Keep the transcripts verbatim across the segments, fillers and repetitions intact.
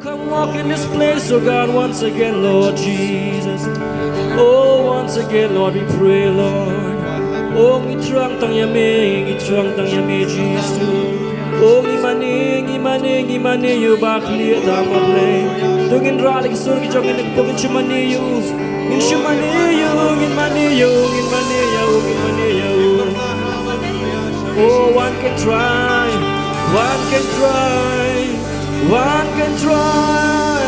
Come walk in this place, oh God, once again, Lord Jesus. Oh, once again, Lord, we pray, Lord. Oh, ngi thrang tang ïa me, ngi thrang tang ïa me, Jisu. Oh, ngi mane, ngi mane, ngi mane ïa u, ba khlieh tam, oh Blei. To ngin rah leh ki sur ki jong ngi, to ngin shu mane ïa u. Ngin shu mane ïa u, ngin mane ïa u, ngin mane ïa u, ngin mane ïa u. Oh, one can try, one can try, one can try.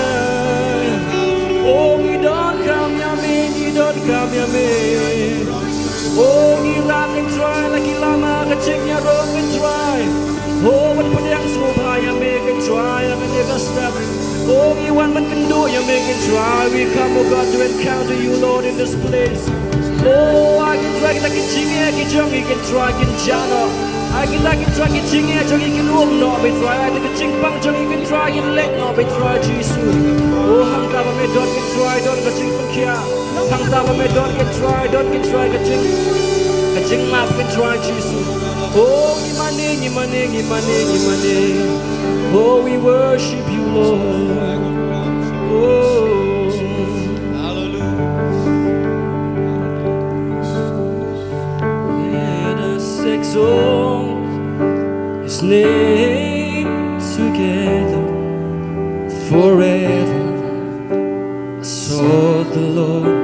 Oh, ngi donkam ïa me, ngi donkam ïa me. Oh, ngi rah kan try la ki lama ka jingïaroh kan try. Oh, ban pdiang sngewbha ïa me kan try, ïa kane ka step. Oh, ngi wan ban kynduh ïa me kan try. We come, oh God, to encounter you, Lord, in this place. Oh, ai kan try kita ki jingeh ki jong ngi kan try kin jah noh. Ai kita kan try ki jingeh jong ngi kin um noh, ba try. Ai kita ki jingpang jong ngi kan try kin leit noh, ba try, Jisu. Oh, hangta ba me don kan try, don ka jingpynkhiah. Hangta ba me don kan try, don kan try ka jing, ka jingmap kan try, Jisu. Oh, ngi mane, ngi mane, ngi mane, ngi mane. Oh, we worship you, Lord. Oh. Hallelujah. Let us exalt his name together forever. I sought the Lord,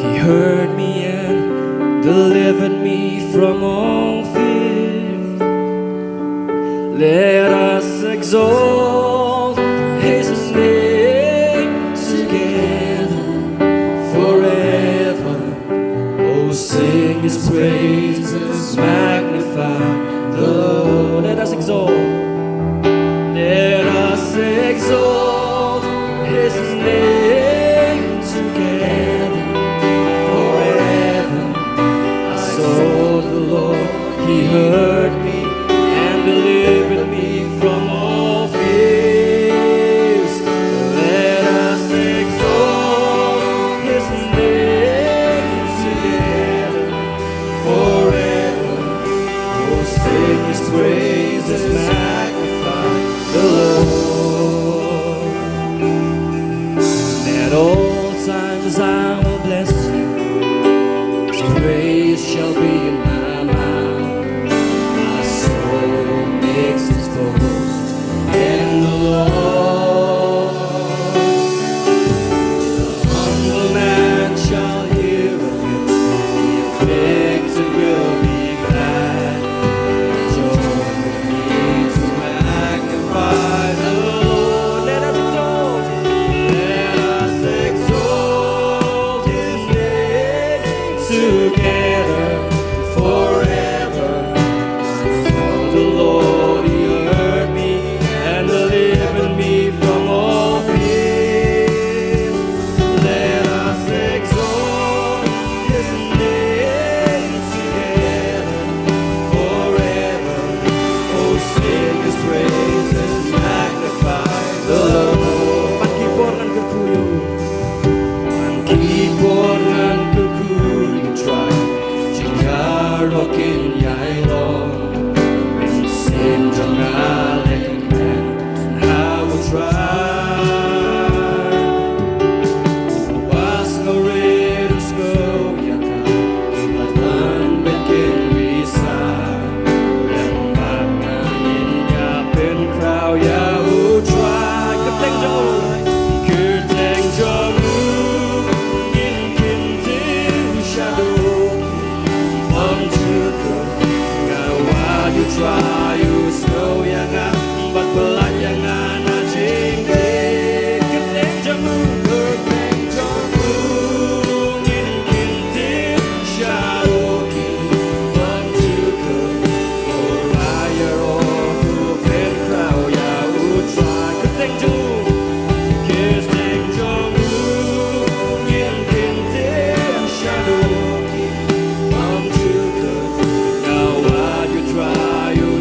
he heard me and delivered me from all fear. Let us exalt his name together forever. Oh, sing his praises, magnify the Lord. Let us exalt. Let us exalt his name together forever. I sought the Lord, he heard me and delivered me from all fears. Let us exalt his name together forever. Oh, sing his praises, magnify the Lord. At all times I will bless you. His praise shall be in my mouth. My soul makes its boast in the Lord. The humble man shall hear of it. The afflicted will be glad. Join with me to magnify the Lord. Let us exalt. Let us exalt his name together forever. For the Lord, he heard me and delivered me from all fears. Let us exalt his name together forever. Oh, sing his praises, magnify the Lord. Ban ki por ngan kyrkhu ïa u. Ban ki por ngan kyrkhu ïa u Trai. Jingkyrkhu kin ïai long. Mynsiem jong nga leh kmen ha u Trai. U ba sngewrit u sngew ïa ka. Ki ba wan bad kin risa. Lem bad nga ngin ïa pynkhraw ïa u Trai. Kyrteng jong u. Kyrteng jong u. Ngin kyntiew shaduh. Bym jukut nga wad ïa u Trai u sngew ïa nga bad pyllait ïa nga na jingtip. Kyrteng jong u, kyrteng jong u ngin kyntiew shaduh. Bym jukut u ba ïaroh u pynkhraw ïa u Trai. Kyrteng jong u, kyrteng jong u ngin kyntiew shaduh. Bym jukut nga wad ïa u Trai u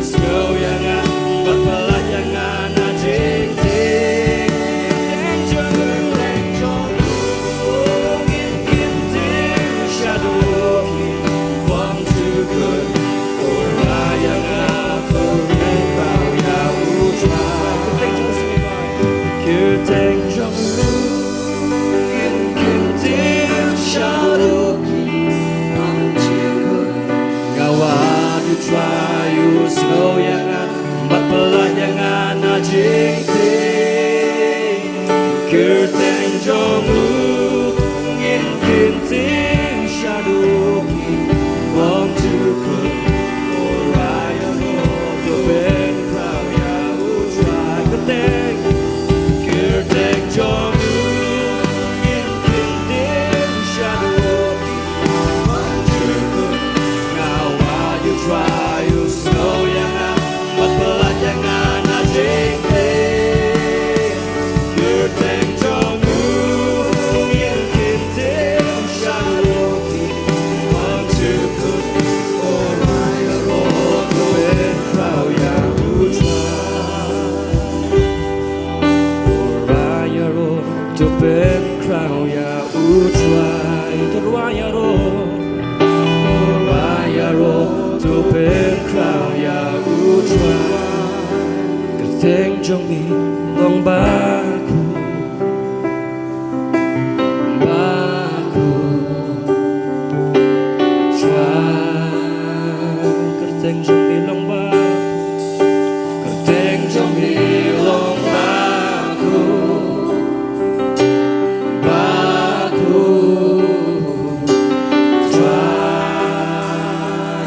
Sngewbha ïa nga, bad pynlait ïa nga na jingtieng. Kyrteng jong u ngin kyntiew shaduh ki bymjukut. O Rai Ïaroh, to pynkhraw ïa u Trai. Kyrteng, kyrteng jong u ngin kyntiew shaduh ki bymjukut. Nga wad ïa u Trai, u sngew ïa nga, bad pynlait ïa nga na jingtieng. Kyrteng jong u ngin kyntiew shaduh ki bymjukut. O Rai Ïaroh, to pynkhraw ïa u Trai. O Rai Ïaroh, to pynkhraw ïa u Trai. To Rai Ïaroh, to Rai Ïaroh, to pynkhraw ïa u Trai. Kyrteng jong me long bakhuid, bakhuid. Trai, kyrteng jong me long bakhuid. Kyrteng jong me long bakhuid, bakhuid. Trai,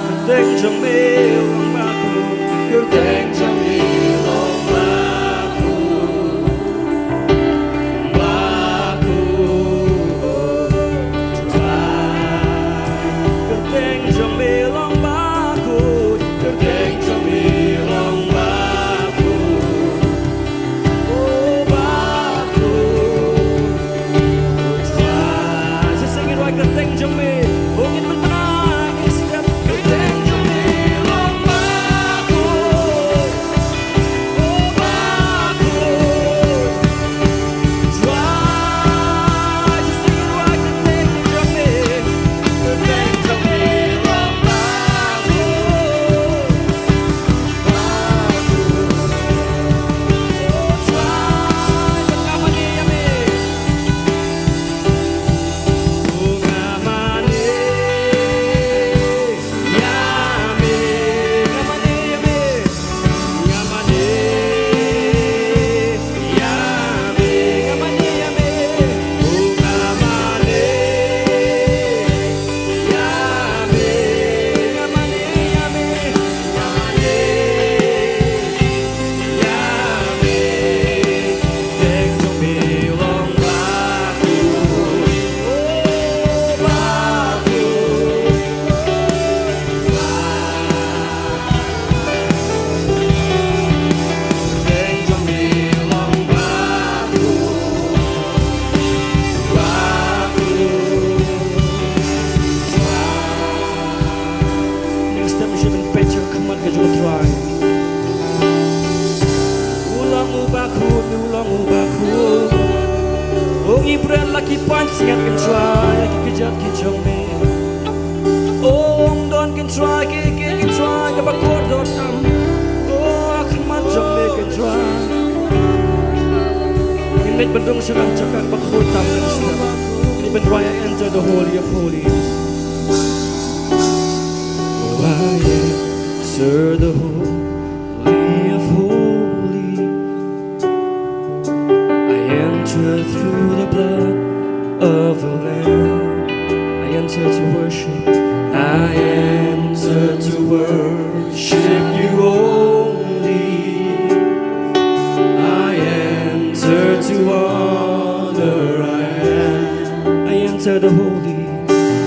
kyrteng jong me long bakhuid. Kyrteng jong me long bakhuid, bakhuid. Trai, kyrteng jong me long bakhuid. Kyrteng jong me long bakhuid. O bakhuid. Trai, sa sngewbha ïa kyrteng jong me. O ngin pynbna, ngin step. Kyrteng jong me long bakhuid. O bakhuid. Trai, sa sngewbha ïa kyrteng jong me. Kyrteng jong me long bakhuid. Next time, shim peit sha khmat ka jong u Trai. U long u bakhuid, u long u bakhuid. U ngi bret la ki pansngiat, Kynrad, ïa ki kjat ki jong me. U ong don, Kynrad, ki, ki, Kynrad, kaba kordor tam. U ha khmat jong me, Kynrad. Ngin leit ban rung sha ka jaka kaba kordor tam, Kynrad. Ngin leit ban rwai ïa Enter the Holy of Holies. Oh, I enter the Holy of Holies. I enter through the blood of the Lamb. I enter to worship. I enter to worship you only. I enter to honor. I am. I enter the holy.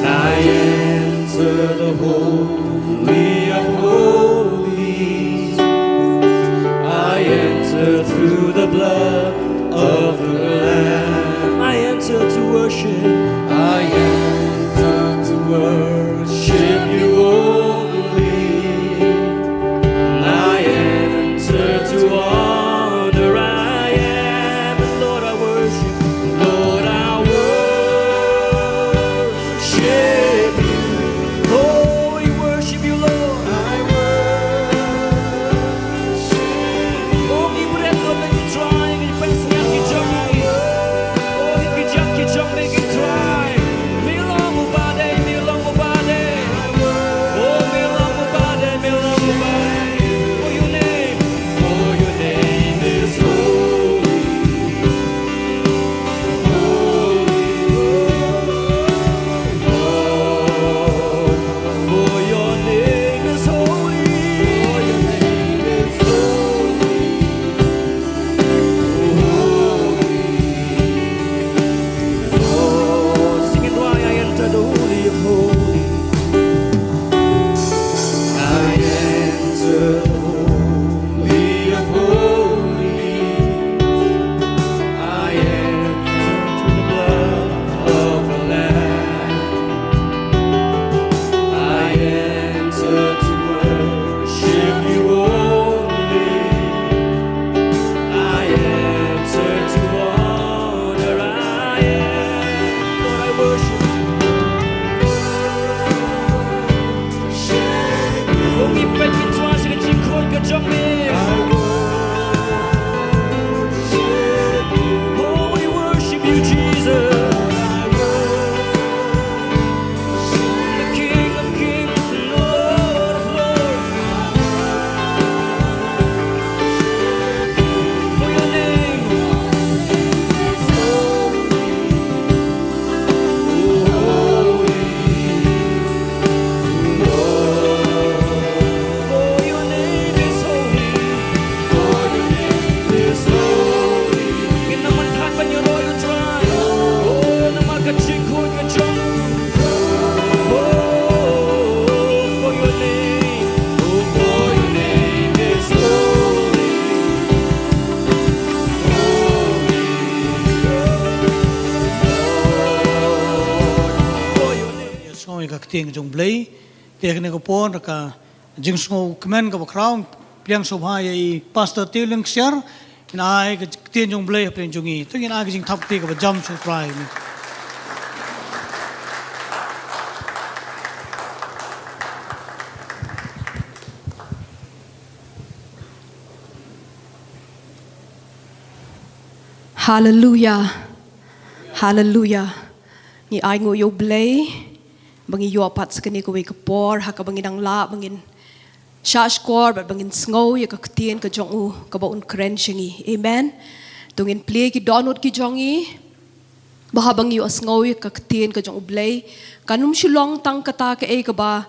I enter the holy of holies. I enter through the blood of the Lamb. I enter to worship. I enter to worship you only. Peit, ngin sngewbha ïa ka jingkhuid ka jong me. Oh, we worship you, Jesus. The King of Kings and Lord of Lords. For your name is holy. For your name is holy. For your name is holy. Ngin nang manthan ban ïaroh ïa U Trai. Oh, namar ka jingkhuid ka jong U. Oh, for your name. Oh, for your name is holy. Holy. For your name. Ïa sngew ïa ka ktien ka jong U Blei. Te ha kane ka por ka jingsngew kmen kaba khraw, pdiang sngewbha ïa i Pastor Tieng Ksiar, ngin ai ka ktien jong U Blei hapdeng jong ngi. To ngin ai ka jingthap kti kaba jam sha U Trai. Haleluya. Haleluya. Ngi ai nguh ïa U Blei ba ngi ïoh pat sa kane kawei ka por ha kaba ngi dang lah ba ngin shah shkor bad ba ngin sngew ïa ka ktien ka jong U kaba un kren sha ngi. Amen. To ngin plie ki dohnud ki jong ngi ba haba ngi ïohsngew ïa ka ktien ka jong U Blei, kan ym shu long tang kata kaei kaba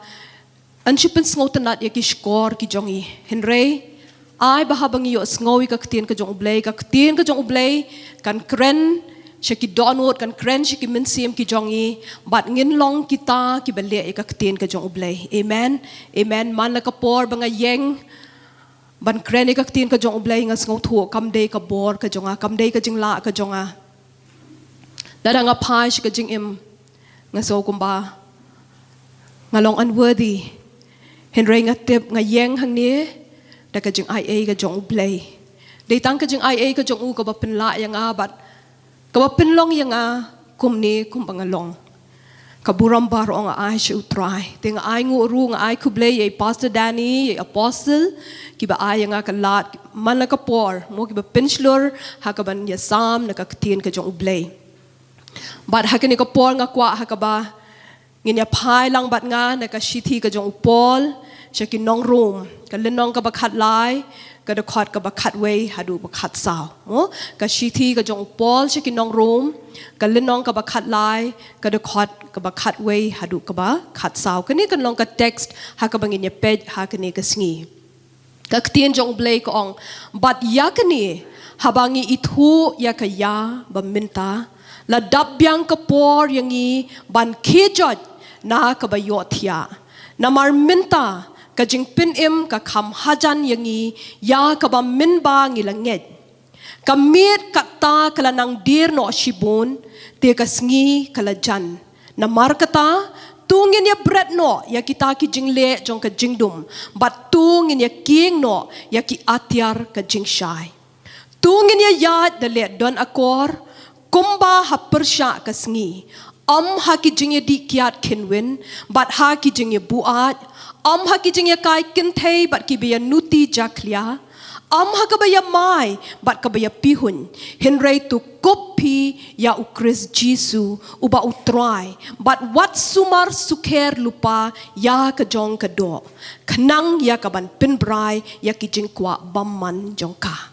yn shu pynsngewtynnat ïa ki shkor ki jong ngi. Hynrei ai ba haba ngi ïohsngew ïa ka ktien ka jong U Blei, ka ktien ka jong U Blei kan kren sha ki dohnud, kan kren sha ki mynsiem ki jong ngi, bad ngin long kita kiba leh ïa ka ktien ka jong U Blei. Amen. Amen. Man la ka por ba nga ïeng ban kren ïa ka ktien ka jong U Blei, nga sngewthuh kam dei ka bor ka jong nga, kam dei ka jinglah ka jong nga. Lada nga phai sha ka jingim, nga sngew kumba nga long unworthy. Hynrei nga tip nga ïeng hangne da ka jingaiei ka jong U Blei. Dei tang ka jingaiei ka jong U kaba pynlah ïa nga bad kaba pynlong ïa nga kumne kumba nga long. Ka burom baroh nga ai sha U Trai. Te nga ai nguh ruh, nga ai khublei ïa i Pastor Danny, ïa i Apostle, kiba ai ïa nga ka lad man la ka por, mo, kiba pynshlur ha kaban ïasam na ka ktien ka jong U Blei. Bad ha kane ka por nga kwah ha kaba ngin ïa phai lang bad nga na ka shithi ka jong u Paul sha ki nong Rom, ka lynnong kaba khatlai, ka dkhot kaba khatwei haduh ba khatsaw. Mo, ka shithi ka jong u Paul sha ki nong Rom, ka lynnong kaba khatlai, ka dkhot kaba khatwei haduh kaba khatsaw. Kane kan long ka text ha kaba ngin ïa peit ha kane ka sngi. Ka ktien jong U Blei ka ong, bad ïa kane, haba ngi ithuh ïa ka ïa ba mynta, la dap biang ka por ïa ngi ban khie joit na kaba ïohthiah. Namar mynta ka jingpynim ka kham hajan ïa ngi ïa kaba mynba ngi la ngeit. Ka miet kata ka la nang dier noh shibun, te ka sngi ka la jan. Namar kata, to ngin ïa bret noh ïa kita ki jingleh jong ka jingdum, bad to ngin ïa kieng noh ïa ki atiar ka jingshai. To ngin ïa ïaid da leh don akor, kumba ha pyrshah ka sngi, ym ha ki jingïadih kiad kynwin, bad ha ki jingïabuaid, ym ha ki jingïakai kynthei bad kiba ïanuti jakhlia, ym ha kaba ïamai bad kaba ïapihuiñ, hynrei to kup phi ïa U Khrist Jisu, uba U Trai, bad wat sumar sukher lypa ïa ka jong ka doh, khnang ïa kaban pynbrai ïa ki jingkwah bymman jong ka.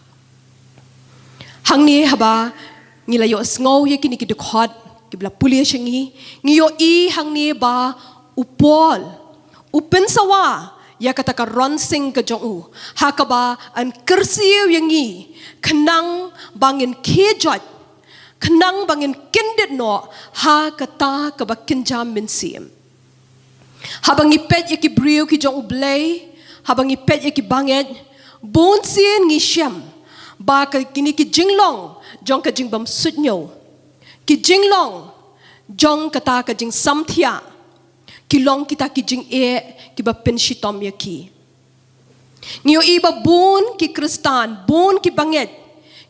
Hangne haba ngi la ïohsngew ïa kine ki dkhot kiba la pule sha ngi, ngi ïohi hangne ba u Paul u pynsawa ïa kata ka ronsing ka jong u, ha kaba yn kyrsiew ïa ngi, khnang ba ngin khie joit, khnang ba ngin kyndit noh ha kata kaba kynja mynsiem. Haba ngi peit ïa ki briew ki jong U Blei, haba ngi peit ïa ki bangeit, bun sien ngi shem ba ka, kine ki jinglong jong ka jingbymsuidñiew, ki jinglong jong kata ka jingsamthiah, ki long kita ki jingeh kiba pynshitom ïa ki. Ngi ïohi ba bun ki Khristan, bun ki bangeit,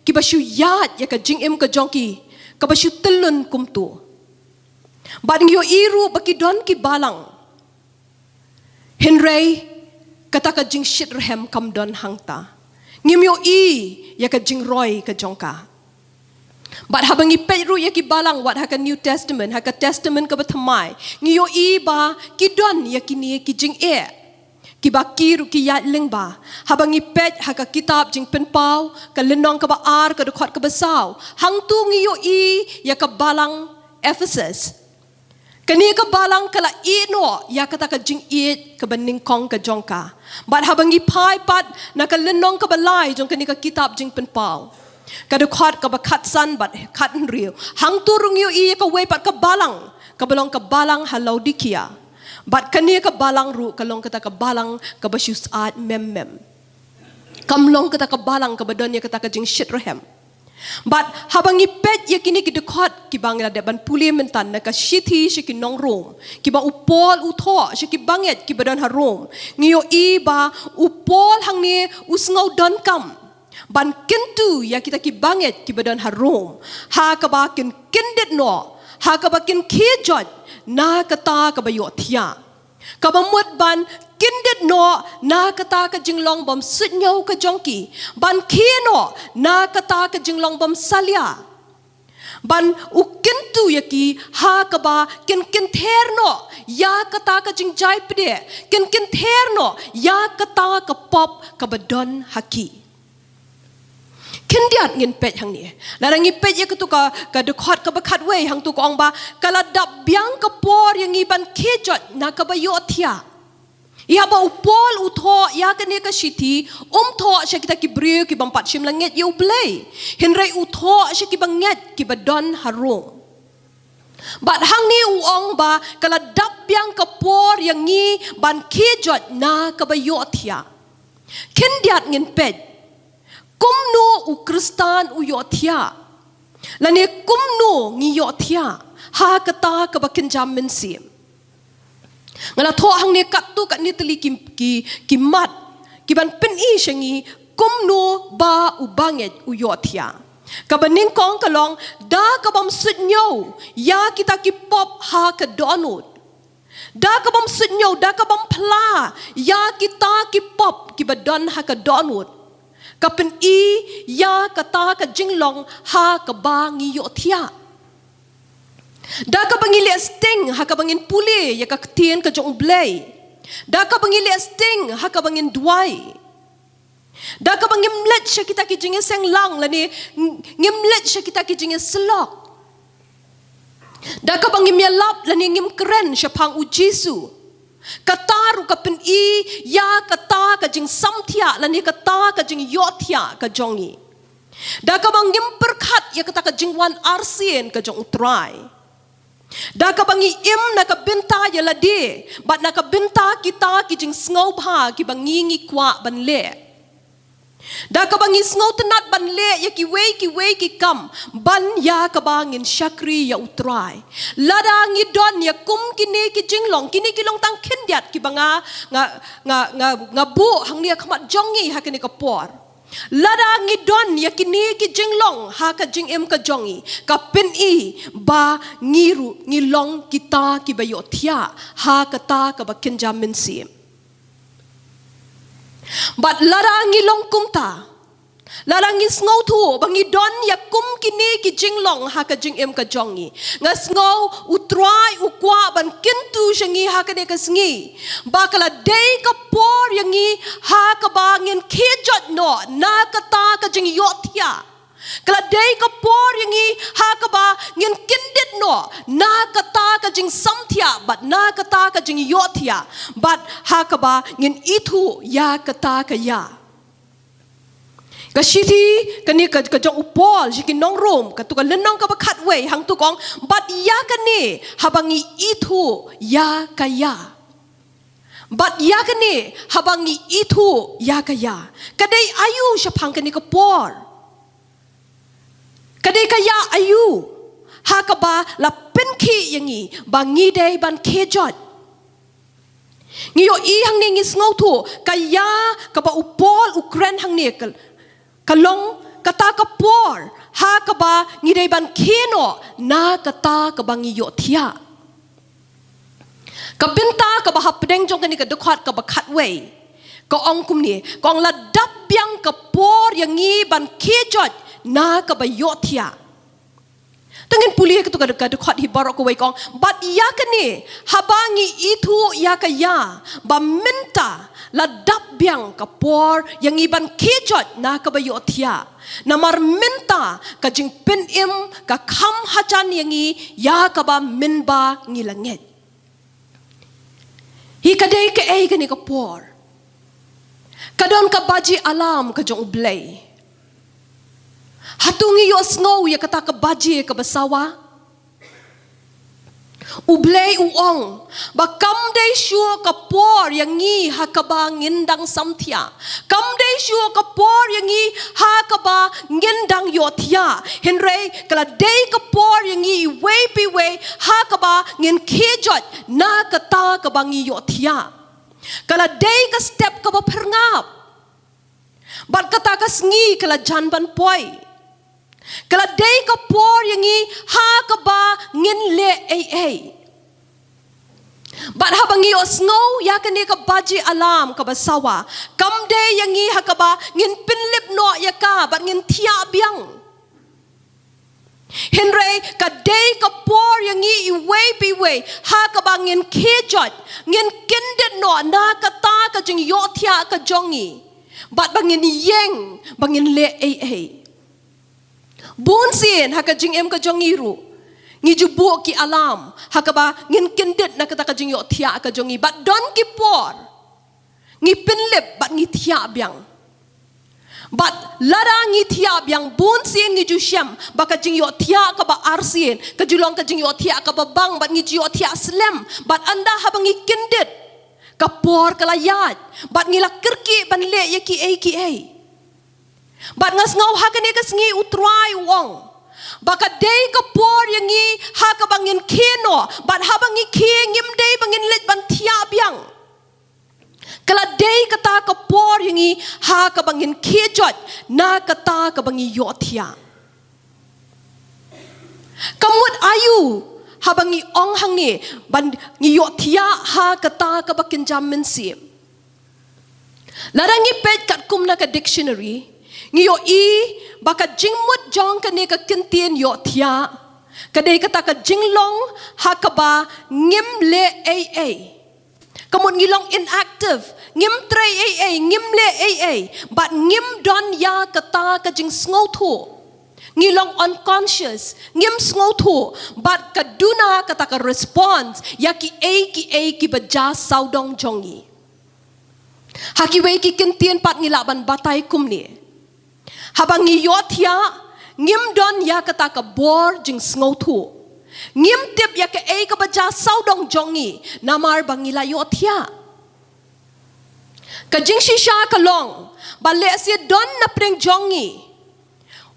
kiba shu ïaid ïa ka jingim ka jong ki kaba shu tyllun kumto. Bad ngi ïohi ruh ba ki don ki balang. Hynrei kata ka jingshitrhem kam don hangta. Ngim ïohi ïa ka jingroi ka jong ka. Bad haba ngi peit ruh ïa ki balang wat ha ka New Testament, ha ka Testament kaba thymmai, ngi ïohi ba ki don ïa kine ki jingeh. Kiba ki ruh ki ïaid lyngba. Haba ngi peit ha ka kitab Jingpynpaw, ka lynnong kaba ar, ka dkhot kaba saw, hangto ngi ïohi ïa ka balang Ephesus. Kane ka balang ka la ïehnoh ïa kata ka jingïeit kaba nyngkong ka jong ka. Bad haba ngi phai pat na ka lynnong kaba lai jong kane ka kitab Jingpynpaw, ka dkhot kaba khatsan bad khathynriew, hangto ruh ngi ïohi ïa kawei pat ka balang, kaba long ka balang ha Laodikia. Bad kane ka balang ruh ka long kata ka balang kaba shu syaid mem mem. Kam long kata ka balang kaba don ïa kata ka jingshitrhem. Bad haba ngi peit ïa kine ki dkhot kiba ngi la dep ban pule mynta na ka shithi sha ki nong Rom, kiba u Paul u thoh sha ki bangeit kiba don ha Rom, ngi ïohi ba u Paul hangne u sngew donkam ban kyntu ïa kita ki bangeit kiba don ha Rom, ha kaba kin kyndit noh, ha kaba kin khie joit na kata kaba ïohthiah. Kaba mut ban kyndit noh na kata ka jinglong bym suidñiew ka jong ki, ban khie noh na kata ka jinglong bym salia. Ban u kyntu ïa ki ha kaba kin kynther noh ïa kata ka jingjai pdeng, kin kynther noh ïa kata ka pop kaba don ha ki. Khyndiat ngin peit hangne. Lada ngi peit ïa katu ka, ka dkhot kaba khatwei, hangto ka ong ba ka la dap biang ka por ïa ngi ban khie joit na kaba ïohthiah. Ïa ba u Paul u thoh ïa kane ka shithi, um thoh sha kita ki briew ki bym pat shym la ngeit ïa U Blei. Hynrei u thoh sha ki bangeit kiba don ha Rom. Bad hangne u ong ba ka la dap biang ka por ïa ngi ban khie joit na kaba ïohthiah. Khyndiat ngin peit. Kumno u Khristan u ïohthiah? Lane kumno ngi ïohthiah ha kata kaba kynja mynsiem? Nga la thoh hangne katto katne tylli ki, ki, ki mat kiban pyni sha ngi kumno ba u bangeit u ïohthiah. Kaba nyngkong ka long da kabym suidñiew ïa kita ki pop ha ka dohnud. Da kabym suidñiew, da kabym phla ïa kita ki pop kiba don ha ka dohnud. Ka pyni ïa kata ka jinglong ha kaba ngi ïohthiah. Da kaba ngi leh sting ha kaba ngin pule ïa ka ktien ka jong U Blei. Da kaba ngi leh sting ha kaba ngin duwai. Da kaba ngim leit sha kita ki jingïaseng lang lane ng-, ngim leit sha kita ki jingïasyllok. Da kaba ngim ïalap lane ngim kren shaphang U Jisu. Kata ruh ka pyni ïa kata ka jingsamthiah lane kata ka jingïohthiah ka jong ngi. Da kaba ngim pyrkhat ïa kata ka jingwan arsien ka jong U Trai. Da kaba ngi im na ka bynta ïa lade bad na ka bynta kita ki jingsngewbha kiba ngi ngi kwah ban leh. Da kaba ngi sngewtynnat ban leh ïa kiwei kiwei ki kam ban ïa kaba ngin shakri ïa U Trai. Lada ngi don ïa kum kine ki jinglong, kine ki long tang khyndiat kiba nga, nga, nga, nga, nga buh hangne ha khmat jong ngi ha kane ka por. Lada ngi don ïa kine ki jinglong ha ka jingim ka jong ngi, ka pyni ba ngi ruh ngi long kita kiba ïohthiah ha kata kaba kynja mynsiem. Bad lada ngi long kumta, lada ngi sngewthuh ba ngi don ïa kum kine ki jinglong ha ka jingim ka jong ngi, nga sngew U Trai u kwah ban kyntu sha ngi ha kane ka sngi ba ka la dei ka por ïa ngi ha kaba ngin khie joit noh na kata ka jingïohthiah. Ka la dei ka por ïa ngi ha kaba ngin kyndit noh na kata ka jingsamthiah bad na kata ka jingïohthiah bad ha kaba ngin ithuh ïa kata ka ïa. Ka shithi kane ka, ka jong u Paul sha ki nong Rom, katu ka lynnong kaba khatwei, hangtu ka ong, bad ïa kane haba ngi ithuh ïa ka ïa. Bad ïa kane haba ngi ithuh ïa ka ïa. Ka dei aïu shaphang kane ka por? Ka dei ka ïa aïu ha kaba la pynkhih ïa ngi ba ngi dei ban khie joit? Ngi ïohi hangne, ngi sngewthuh ka ïa kaba u Paul u kren hangne ka, ka long kata ka por ha kaba ngi dei ban khie noh na kata kaba ngi ïohthiah. Ka bynta kaba hapdeng jong kane ka dkhot kaba khatwei, Ka ong kumne, ka ong la dap biang ka por ïa ngi ban khie joit na kaba ïohthiah. Te ngin pule katu ka, ka dkhot hi baroh kawei, ka ong, bad ïa kane, haba ngi ithuh ïa ka ïa, ba mynta, la dap biang ka por ïa ngi ban khie joit na kaba ïohthiah. Namar mynta ka jingpynim ka kham hajan ïa ngi ïa kaba mynba ngi la ngeit. Hi ka dei kaei kane ka por? Ka don ka baji alarm ka jong U Blei. Hato ngi ïohsngew ïa kata ka baji kaba sawa? U Blei u ong ba kam dei shuh ka por ïa ngi ha kaba ngin dang samthiah. Kam dei shuh ka por ïa ngi ha kaba ngin dang ïohthiah. Hynrei ka la dei ka por ïa ngi iwei pa iwei ha kaba ngin khie joit na kata kaba ngi ïohthiah. Ka la dei ka step kaba pyrngap. Bad kata ka sngi ka la jan ban poi. Ka la dei ka por ïa ngi ha kaba ngin leh ei ei. Bad haba ngi ïohsngew ïa kane ka baji alarm kaba sawa, kam dei ïa ngi ha kaba ngin pynlip noh ïa ka bad ngin thiah biang. Hynrei ka dei ka por ïa ngi iwei pa iwei ha kaba ngin khie joit, ngin kyndit noh na kata ka jingïohthiah ka jong ngi. Bad ba ngin ïeng, ba ngin leh ei ei. Bun sien ha ka jingim ka jong ngi ruh, ngi ju buh ki alarm ha kaba ngin kyndit na kata ka jingïohthiah ka jong ngi. Bad don ki por ngi pynlip bad ngi thiah biang. Bad lada ngi thiah biang, bun sien ngi ju shem ba ka jingïohthiah kaba arsien ka ju long ka jingïohthiah kaba bang, bad ngi ju ïohthiah slem. Bad ynda haba ngi kyndit, ka por ka la ïaid, bad ngi la kyrkieh ban leh ïa kiei kiei. Bad nga sngew ha kane ka sngi U Trai u ong ba ka dei ka por ïa ngi ha kaba ngin khie noh, bad haba ngi khie, ngim dei ba ngin leit ban thiah biang. Ka la dei kata ka por ïa ngi ha kaba ngin khie joit na kata kaba ngi ïohthiah. Ka mut aïu haba ngi ong hangne ba ngi ïohthiah ha kata kaba kynja mynsiem? Lada ngi peit katkum na ka dictionary, ngi ïohi ba ka jingmut jong kane ka kyntien ïohthiah ka dei kata ka jinglong ha kaba ngim leh ei ei. Ka mut ngi long inactive, ngim trei ei ei, ngim leh ei ei, bad ngim don ïa kata ka jingsngewthuh. Ngi long unconscious, ngim sngewthuh, bad ka duna kata ka response ïa kiei kiei kiba jia sawdong jong ngi. Ha kiwei ki kyntien pat ngi lah ban batai kumne. Haba ngi ïohthiah, ngim don ïa kata ka bor jingsngewthuh. Ngim tip ïa kaei kaba jia sawdong jong ngi, namar ba ngi la ïohthiah. Ka jingshisha ka long ba lehse don na pdeng jong ngi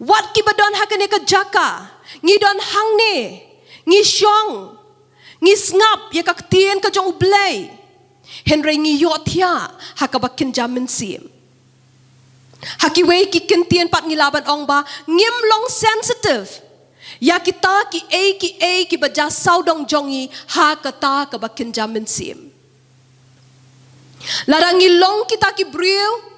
wat kiba don ha kane ka jaka, ngi don hangne, ngi shong, ngi sngap ïa ka ktien ka jong U Blei, hynrei ngi ïohthiah ha kaba kynja mynsiem. Ha kiwei ki kyntien pat ngi lah ban ong ba ngim long sensitive ïa kita kiei kiei kiba jia sawdong jong ngi ha kata kaba kynja mynsiem. Lada ngi long kita ki briew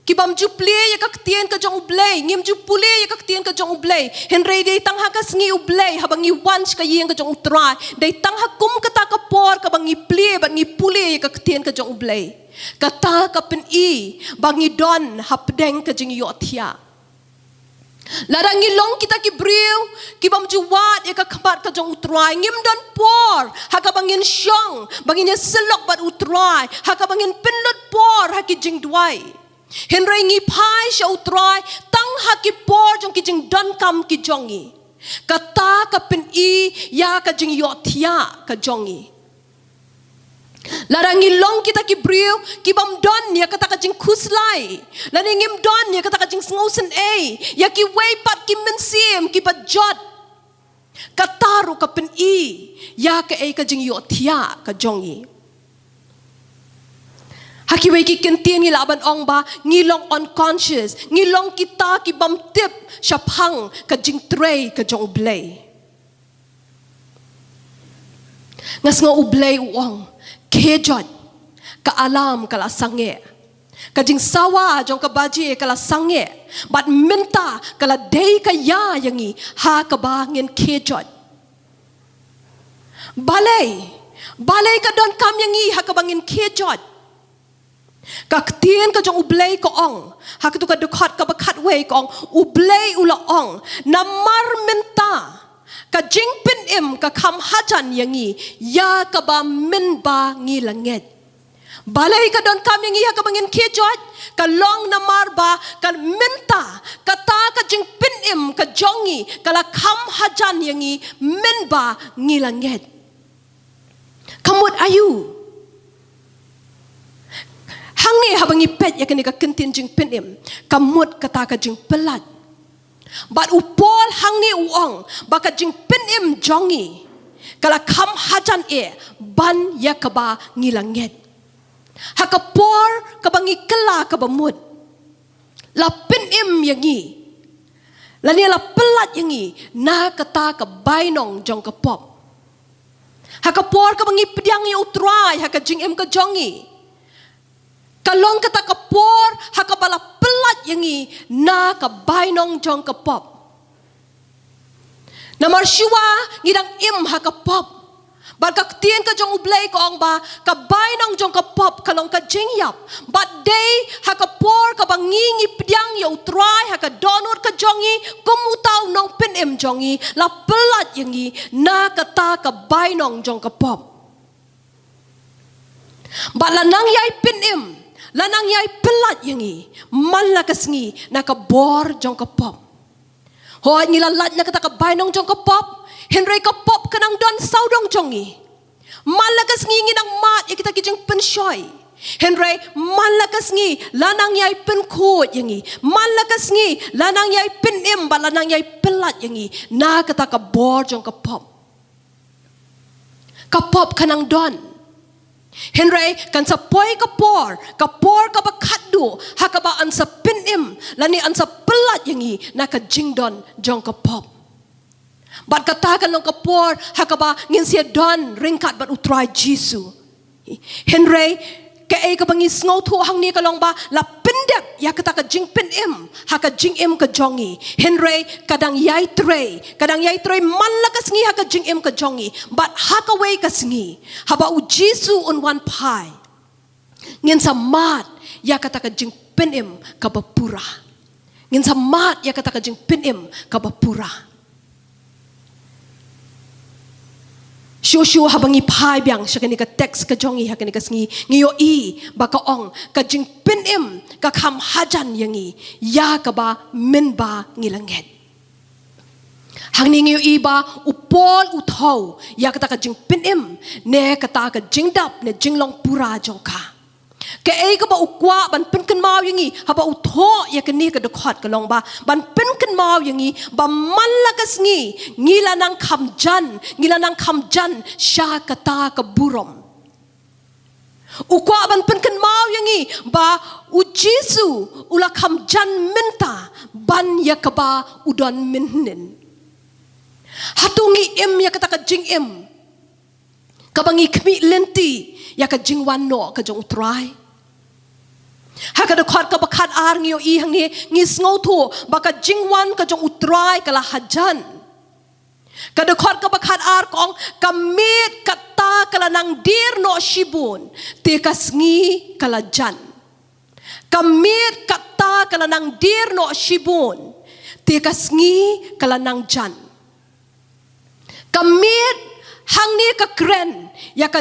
ki bym ju plie ïa ka ktien ka jong U Blei, ngim ju pule ïa ka ktien ka jong U Blei, hynrei dei tang ha ka sngi U Blei haba ngi wan sha ka ïing ka jong U Trai, dei tang ha kum kata ka por kaba ngi plie bad ngi pule ïa ka ktien ka jong U Blei. Kata ka pyni ba ngi don hapdeng ka jingïohthiah. Lada ngi long kita ki briew ki bym ju wad ïa ka khmat ka jong U Trai, ngim don por ha kaba ngin shong, ba ngin ïasyllok bad U Trai, ha kaba ngin pynlut por ha ki jingduwai, hynrei ngi phai sha U Trai tang ha ki por jong ki jingdonkam ki jong ngi. Kata ka pyni ïa ka jingïohthiah ka jong ngi. Lada ngi long kita ki briew ki bym don ïa kata ka jingkhuslai, lane ngim don ïa kata ka jingsngewsynei ïa kiwei pat ki mynsiem kiba jot, kata ruh ka pyni ïa kaei ka jingïohthiah ka jong ngi. Ha kiwei ki kyntien ngi lah ban ong ba ngi long unconscious, ngi long kita ki bym tip shaphang ka jingtrei ka jong U Blei. Nga sngew U Blei u ong, khie joit, ka alarm ka la sangeh. Ka jingsawa jong ka baje ka la sangeh, bad mynta ka la dei ka ïa ïa ngi ha kaba ngin khie joit. Balei, balei ka donkam ïa ngi ha kaba ngin khie joit? Ka ktien ka jong U Blei ka ong, ha katu ka dkhot kaba khatwei ka ong, U Blei u la ong, namar mynta ka jingpynim ka kham hajan ïa ngi, ïa kaba mynba ngi la ngeit. Balei ka donkam ïa ngi ha kaba ngin khie joit? Ka long namar ba ka mynta kata ka jingpynim ka jong ngi ka la kham hajan ïa ngi, mynba ngi la ngeit. Ka mut aïu? Hangne haba ngi peit ïa kane ka kyntien jingpynim, ka mut kata ka jingpyllait. Bad u Paul hangne u ong ba ka jingpynim jong ngi ka la kham hajan eh ban ïa kaba ngi la ngeit. Ha ka por kaba ngi kylla kaba mut, la pynim ïa ngi, lane la pyllait ïa ngi na kata ka bainong jong ka pop. Ha ka por kaba ngi pdiang ïa U Trai ha ka jingim ka jong ngi, ka long kata ka por ha kaba la pyllait ïa ngi na ka bainong jong ka pop. Namar shuwa ngi dang im ha ka pop, bad ka ktien ka jong U Blei ka ong ba ka bainong jong ka pop ka long ka jingïap. Bad dei ha ka por kaba ngi ngi pdiang ïa U Trai ha ka dohnud ka jong ngi kum uta u nongpynim jong ngi, la pyllait ïa ngi na kata ka bainong jong ka pop. Bad la nang ïai pynim, la nang ïai pyllait ïa ngi man la ka sngi na ka bor jong ka pop. Hooid, ngi la lait na kata ka bainong jong ka pop, hynrei ka pop ka nang don sawdong jong ngi. Man la ka sngi ngi nang mad ïa kita ki jingpynshoi, hynrei man la ka sngi la nang ïai pynkhuid ïa ngi. Man la ka sngi la nang ïai pynim bad la nang ïai pyllait ïa ngi na kata ka bor jong ka pop. Ka pop ka nang don, hynrei kan sa poi ka por, ka por kaba khatduh ha kaba yn sa pynim lane yn sa pyllait ïa ngi na ka jingdon jong ka pop. Bad kata kan long ka por ha kaba ngin sa ïadon ryngkat bad U Trai Jisu. Hynrei kaei kaba ngi sngewthuh hangne ka long ba la pyndep ïa kata ka jingpynim ha ka jingim ka jong ngi, hynrei ka dang ïai trei, ka dang ïai trei man la ka sngi ha ka jingim ka jong ngi. Bad ha kawei ka sngi, haba U Jisu un wan phai, ngin sa mad ïa kata ka jingpynim kaba pura. Ngin sa mad ïa kata ka jingpynim kaba pura. Shuh shuh haba ngi phai biang sha kane ka teks ka jong ngi ha kane ka sngi, ngi ïohi ba ka ong ka jingpynim ka kham hajan ïa ngi, ïa kaba mynba ngi la ngeit. Hangne ngi ïohi ba u Paul u thew ïa kata ka jingpynim ne kata ka jingdap ne jinglong pura jong ka. Kaei kaba u kwah ban pynkynmaw ïa ngi haba u thoh ïa kane ka dkhot ka long ba ban pynkynmaw ïa ngi ba man la ka sngi ngi la nang kham jan, ngi la nang kham jan sha kata ka burom. U kwah ban pynkynmaw ïa ngi ba U Jisu u la kham jan mynta ban ïa kaba u don mynhynnin. Hato ngi im ïa kata ka jingim kaba ngi khmih lynti ïa ka jingwan noh ka jong U Trai? Ha ka dkhot kaba khatar ngi ïohi hangne, ngi sngewthuh ba ka jingwan ka jong U Trai ka la hajan. Ka dkhot kaba khatar ka ong, ka miet kata ka la nang dier noh shibun, te ka sngi ka la jan. Ka miet kata ka la nang dier noh shibun, te ka sngi ka la nang jan. Ka miet hangne ka kren ïa ka,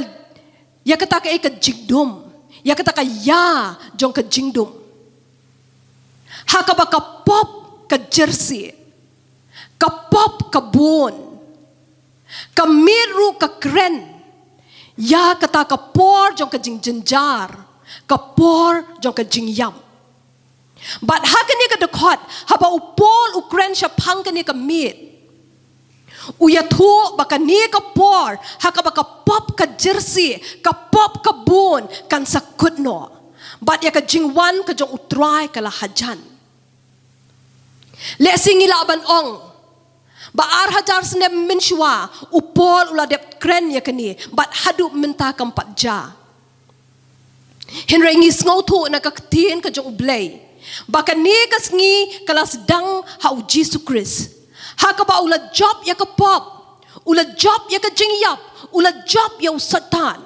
ïa kata kaei, ka jingdum, ïa kata ka ïa jong ka jingdum. Ha kaba ka pop ka jyrsieh, ka pop ka bun, ka miet ruh ka kren ïa kata ka por jong ka jingjynjar, ka por jong ka jingïap. Bad ha kane ka dkhot, haba u Paul u kren shaphang kane ka miet, u ïathuh ba kane ka por ha kaba ka pop ka jyrsieh, ka pop ka bun kan sa kut noh, bad ïa ka jingwan ka jong U Trai ka la hajan. Lehse ngi lah ban ong ba ar hajar snem mynshuwa u Paul u la dep kren ïa kane, bad haduh mynta kam pat jia. Hynrei ngi sngewthuh na ka ktien ka jong U Blei ba kane ka sngi ka la sdang ha U Jisu Khrist, ha kaba u la jop ïa ka pop, u la jop ïa ka jingïap, u la jop ïa u Soitan.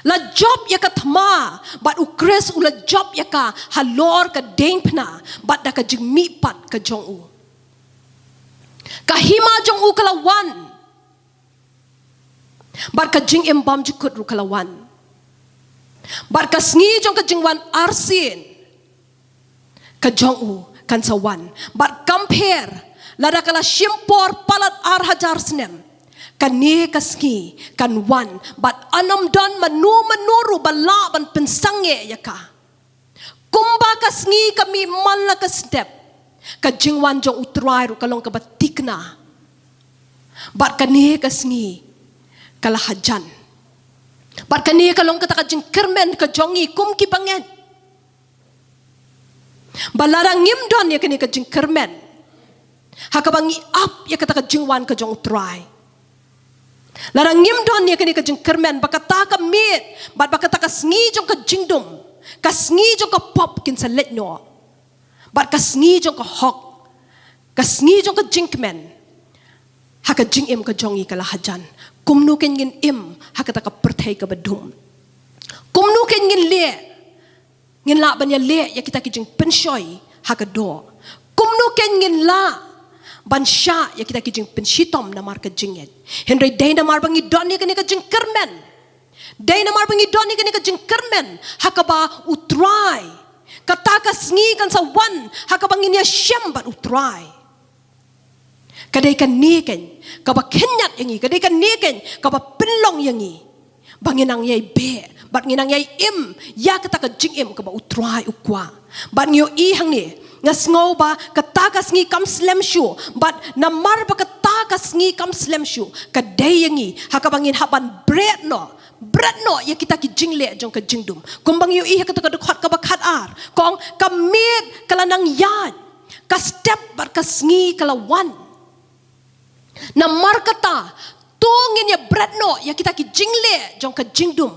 La jop ïa ka thma, bad U Khrist u la jop ïa ka halor ka diengphna bad da ka jingmihpat ka jong u. Ka hima jong u ka la wan, bad ka jingim bymjukut ruh ka la wan, bad ka sngi jong ka jingwan arsien ka jong u kan sa wan. Bad kam pher, lada ka la shim por palat ar hajar snem, kane ka sngi kan wan, bad ym don mano mano ruh ba lah ban pynsangeh ïa ka. Kumba ka sngi ka mih man la ka step, ka jingwan jong U Trai ruh ka long kaba thikna. Bad kane ka sngi ka la hajan. Bad kane ka long kata ka jingkyrmen ka jong ngi kum ki bangeit, ba lada ngim don ïa kane ka jingkyrmen, ha kaba ngi ap ïa kata ka jingwan ka jong U Trai, lada ngim don ïa kane ka jingkyrmen ba kata ka miet bad ba kata ka sngi jong ka jingdum, ka sngi jong ka pop kin sa leit noh, bad ka sngi jong ka hok, ka sngi jong ka jingkmen ha ka jingim ka jong ngi ka la hajan, kumno kein ngin im ha kata ka pyrthei kaba dum? Kumno kein ngin leh, ngin lah ban ïaleh ïa kita ki jingpynshoi ha ka doh? Kumno kein ngin lah ban shah ïa kita ki jingpynshitom namar ka jingngeit? Hynrei dei namar ba ngi don ïa kane ka jingkyrmen. Dei namar ba ngi don ïa kane ka jingkyrmen ha kaba U Trai, kata ka sngi kan sa wan ha kaba ngin ïashem bad U Trai. Ka dei kane kein kaba khynñiat ïa ngi, ka dei kane kein kaba pynlong ïa ngi ba ngin nang ïai beh bad ngin nang ïai im ïa kata ka jingim kaba U Trai u kwah. Bad ngi ïohi hangne, nga sngew ba kata ka sngi kam slem shuh, bad namar ba kata ka sngi kam slem shuh, ka dei ïa ngi ha kaba ngin hap ban bret noh, bret noh ïa kita ki jingleh jong ka jingdum. Kumba ngi ïohi ha kata ka dkhot kaba khatar, ka ong ka miet ka la nang ïaid, ka step bad ka sngi ka la wan. Namar kata, to ngin ïa bret noh ïa kita ki jingleh jong ka jingdum,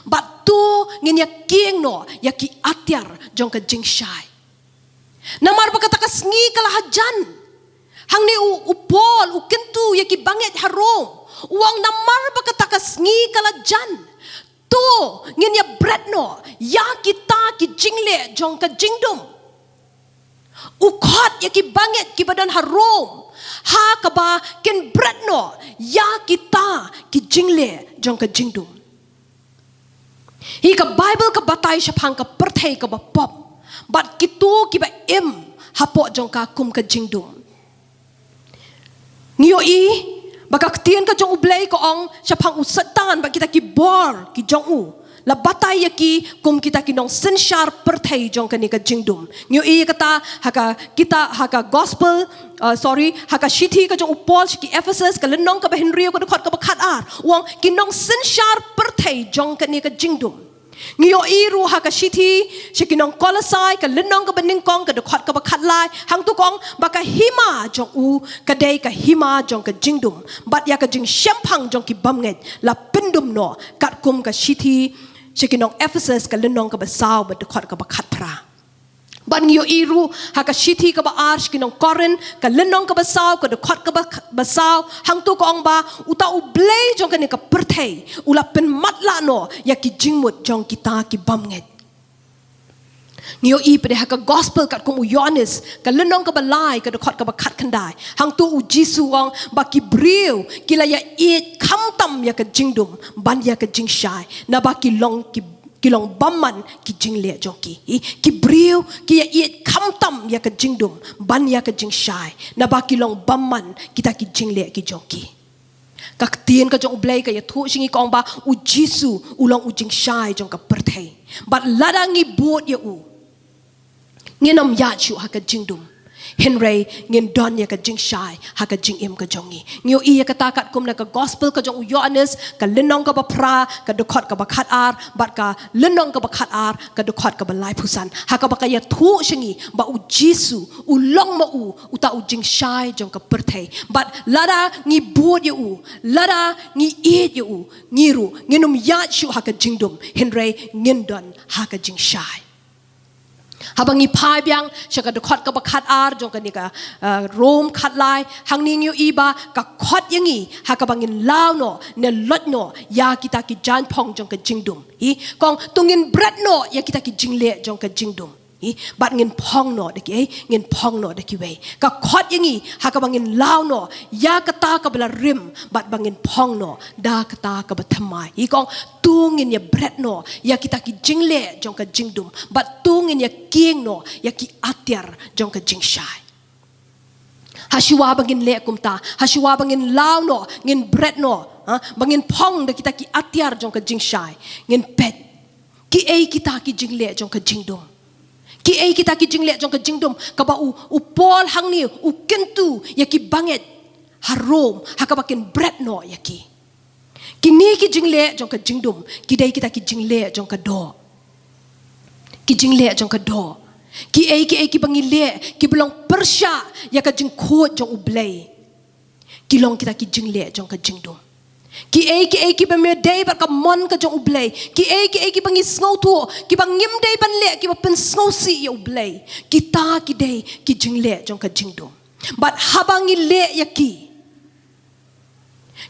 bad to ngin ïa kieng noh ïa ki atiar jong ka jingshai. Namar ba kata ka sngi ka la hajan. Hangne u, u Paul u kyntu ïa ki bangeit ha Rom, u ong namar ba kata ka sngi ka la jan, to ngin ïa bret noh ïa kita ki jingleh jong ka jingdum. U khot ïa ki bangeit kiba don ha Rom ha kaba kin bret noh ïa kita ki jingleh jong ka jingdum. Hi ka Baibl ka batai shaphang ka pyrthei kaba pop bad kito kiba im hapoh jong ka kum ka jingdum. Ngi ïohi ba ka ktien ka jong U Blei ka ong shaphang u Soitan bad kita ki bor ki jong u, la batai ïa ki kum kita ki nongsynshar pyrthei jong kane ka jingdum. Ngi ïohi ïa kata ha ka, kita ha ka gospel, uh, sorry, ha ka shithi ka jong u Paul sha ki Ephesus, ka lynnong kaba hynriew, ka dkhot kaba khatar, u ong ki nongsynshar pyrthei jong kane ka jingdum. Ngi ïohi ruh ha ka shithi sha ki nong Kolosai, ka lynnong kaba nyngkong, ka dkhot kaba khatlai, hangto ka ong ba ka hima jong u ka dei ka hima jong ka jingdum, bad ïa ka jingshemphang jong ki bymngeit la pyndum noh, katkum ka shithi sha ki nong Ephesus, ka lynnong kaba saw bad dkhot kaba khatphra. Bad ngi ïohi ruh ha ka shithi kaba ar sha ki nong Korinth, ka lynnong kaba saw, ka dkhot kaba, ba saw, hangto ka ong ba uta u blei jong kane ka pyrthei u la pynmatlah noh ïa ki jingmut jong kita ki bymngeit. Ngi ïohi pat de ha ka gospel katkum u Ïoannis, ka lynnong kaba lai, ka dkhot kaba khatkhyndai, hangto u Jisu u ong ba ki briew ki la ïaieit khamtam ïa ka jingdum ban ïa ka jingshai, naba ki long ki ki long bymman ki jingleh jong ki. Hi, ki briew ki ïaieit khamtam ïa ka jingdum ban ïa ka jingshai, naba ki long bymman kita ki jingleh ki jong ki. Ka ktien ka jong U Blei ka ïathuh sha ngi ka ong ba u Jisu u long u jingshai jong ka pyrthei. Bad lada ngi bud ïa u, ngin ym ïaid shuh ha ka jingdum. Hynrei ngin don ïa ka jingshai ha ka jingim ka jong ngi. Ngi ïohi ïa kata katkum na ka gospel ka jong u Ïoannis, ka lynnong kaba phra, ka dkhot kaba khatar bad ka lynnong kaba khatar, ka dkhot kaba laiphew san, ha kaba ka ïathuh sha ngi ba u Jisu u long ma u uta u jingshai jong ka pyrthei. Bad lada ngi bud ïa u, lada ngi ïeit ïa u, ngi ruh ngin ym ïaid shuh ha ka jingdum, hynrei ngin don ha ka jingshai. Haba ngi phai biang sha ka dkhot kaba khatar jong kane ka, uh, Rom khatlai, hangne ngi ïohi ba ka khot ïa ngi ha kaba ngin law noh ne loit noh ïa kita ki jaiñphong jong ka jingdum. Hi, kong, to ngin bret noh ïa kita ki jingleh jong ka jingdum. Hi, bad ngin phong noh da kiei, ngin phong noh da kiwei. Ka khot ïa ngi ha kaba ngin law noh ïa kata kaba la rim bad ba ngin phong noh da kata kaba thymmai. Hi, kong, to ngin ïa bret noh ïa kita ki jingleh jong ka jingdum, bad to ngin ïa kieng noh ïa ki atiar jong ka jingshai. Hashuwa ba ngin leh kumta, hashuwa ba ngin law noh, ngin bret noh, ha, ba ngin phong da kita ki atiar jong ka jingshai, ngin peit kiei kita ki jingleh jong ka jingdum. Kiei kita ki jingleh jong ka jingdum kaba u, u Paul hangne u kyntu ïa ki bangeit ha Rom ha kaba kin bret noh ïa ki. Kine ki jingleh jong ka jingdum ki dei kita ki jingleh jong ka doh. Ki jingleh jong ka doh. Kiei kiei kiba ngi leh kiba long pyrshah ïa ka jingkhuid jong U Blei, ki long kita ki jingleh jong ka jingdum. Kiei kiei kiba ym dei bad ka mon ka jong U Blei, kiei kiei kiba ngi sngewthuh kiba ngim dei ban leh, kiba pynsngewsih ïa U Blei, kita ki dei ki jingleh jong ka jingdum. Bad haba ngi leh ïa ki,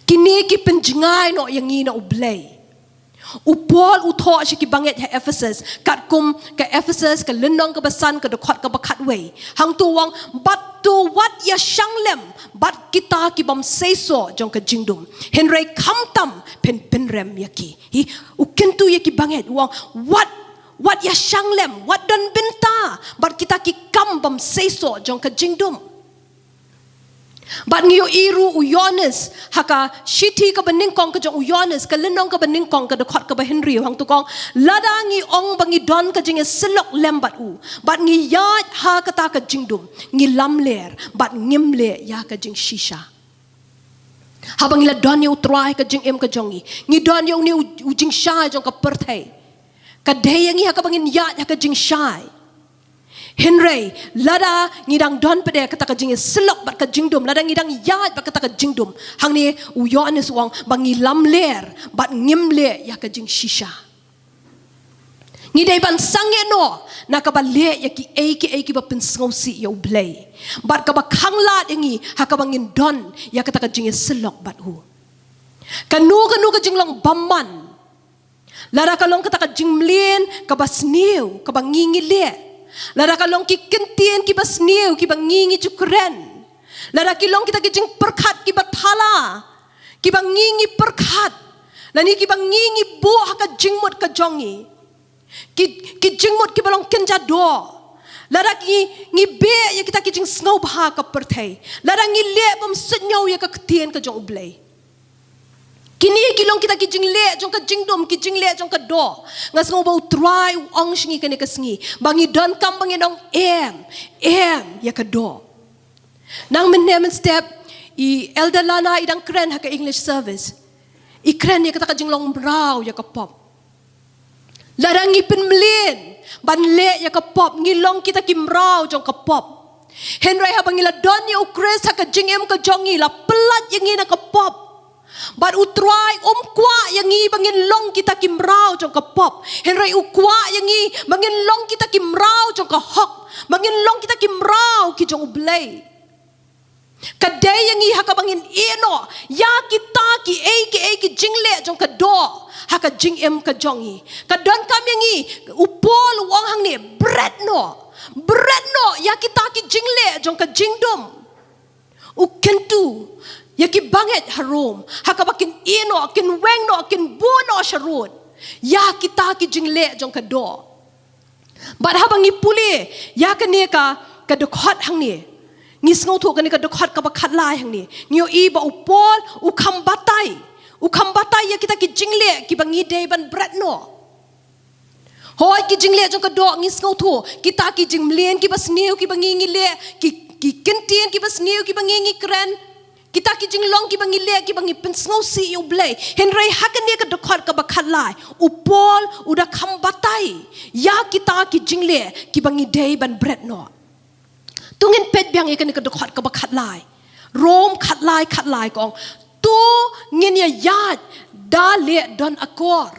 kine ki pynjngai noh ïa ngi na U Blei. U Paul u thoh sha ki bangeit ha Ephesus, katkum ka Ephesus ka lynnong kaba san ka dkhot kaba khatwei, hangto u ong, bad to wat ïashang lem bad kita ki bym seisoh jong ka jingdum, hynrei khamtam pynpynrem ïa ki. Hi, u kyntu ïa ki bangeit u ong, wat, wat ïashang lem, wat don bynta bad kita ki kam bym seisoh jong ka jingdum. Bad ngi ïohi ruh u Ïoannis ha ka shithi kaba nyngkong ka jong u Ïoannis, ka lynnong kaba nyngkong, ka dkhot kaba hynriew, hangto u ong, lada ngi ong ba ngi don ka jingïasyllok lem bad u bad ngi ïaid ha kata ka jingdum, ngi lamler bad ngim leh ïa ka jingshisha. Haba ngi la don ïa U Trai ha ka jingim ka jong ngi, ngi don ïa une u, u jingshai jong ka pyrthei, ka dei ïa ngi ha kaba ngin ïaid ha ka jingshai. Hynrei lada ngi dang don pat de kata ka jingïasyllok bad ka jingdum, lada ngi dang ïaid bad kata ka jingdum, hangne u Ïoannis u ong ba ngi lamler bad ngim leh ïa ka jingshisha. Ngi dei ban sangeh noh na kaba leh ïa kiei kiei kiba pynsngewsih ïa U Blei bad kaba khanglad ïa ngi ha kaba ngin don ïa kata ka jingïasyllok bad u. Kano kano ka jinglong bymman, lada ka long kata ka jingmlien kaba sniew kaba ngi ngi leh, lada ka long ki kyntien kiba sniew kiba ngi ngi ju kren, lada ki long kita ki jingpyrkhat kiba thala kiba ngi ngi pyrkhat, lane kiba ngi ngi buh ha ka jingmut ka jong ngi, ki, ki jingmut kiba long kynja doh, lada ngi, ngi beh ïa kita ki jingsngewbha ka pyrthei, lada ngi leh bym suidñiew ïa ka ktien ka jong U Blei. Kine ki long kita ki jingleh jong ka jingdum, ki jingleh jong ka doh. Nga sngew ba U Trai u ong sha ngi kane ka sngi ba ngi donkam ba ngin ong em, em ïa ka doh. Nang mynne mynstep i Elder Lana i dang kren ha ka English service, i kren ïa kata ka jinglong mraw ïa ka pop. Lada ngi pynmlien ban leh ïa ka pop, ngi long kita ki mraw jong ka pop. Hynrei haba ngi la don ïa U Khrist ha ka jingim ka jong ngi, la pyllait ïa ngi na ka pop. Bad U Trai um kwah ïa ngi ba ngin long kita ki mraw jong ka pop, hynrei u kwah ïa ngi ba ngin long kita ki mraw jong ka hok, ba ngin long kita ki mraw ki jong U Blei. Ka dei ïa ngi ha kaba ngin ïeh noh ïa kita kiei kiei ki jingleh jong ka doh ha ka jingim ka jong ngi. Ka donkam ïa ngi, u Paul u ong hangne, bret noh, bret noh ïa kita ki jingleh jong ka jingdum. U kyntu ïa ki bangeit ha Rom ha kaba kin ïeh noh, kin weng noh, kin buh noh sharud ïa kita ki jingleh jong ka doh. Bad haba ngi pule ïa kane ka, ka dkhot hangne, ngi sngewthuh kane ka dkhot kaba khatlai hangne, ngi ïohi ba u Paul u kham batai, u kham batai ïa kita ki jingleh kiba ngi dei ban bret noh. Hooid, ki jingleh jong ka doh ngi sngewthuh, kita ki jingmlien kiba sniew kiba ngi ngi leh, ki, ki kyntien kiba sniew kiba ngi ngi kren, kita ki jinglong kiba ngi leh kiba ngi pynsngewsih ïa U Blei. Hynrei ha kane ka dkhot kaba khatlai, u Paul u da kham batai ïa kita ki jingleh kiba ngi dei ban bret noh. To ngin peit biang ïa kane ka dkhot kaba khatlai. Rom khatlai khatlai ka ong, to ngin ïa ïaid da leh don akor.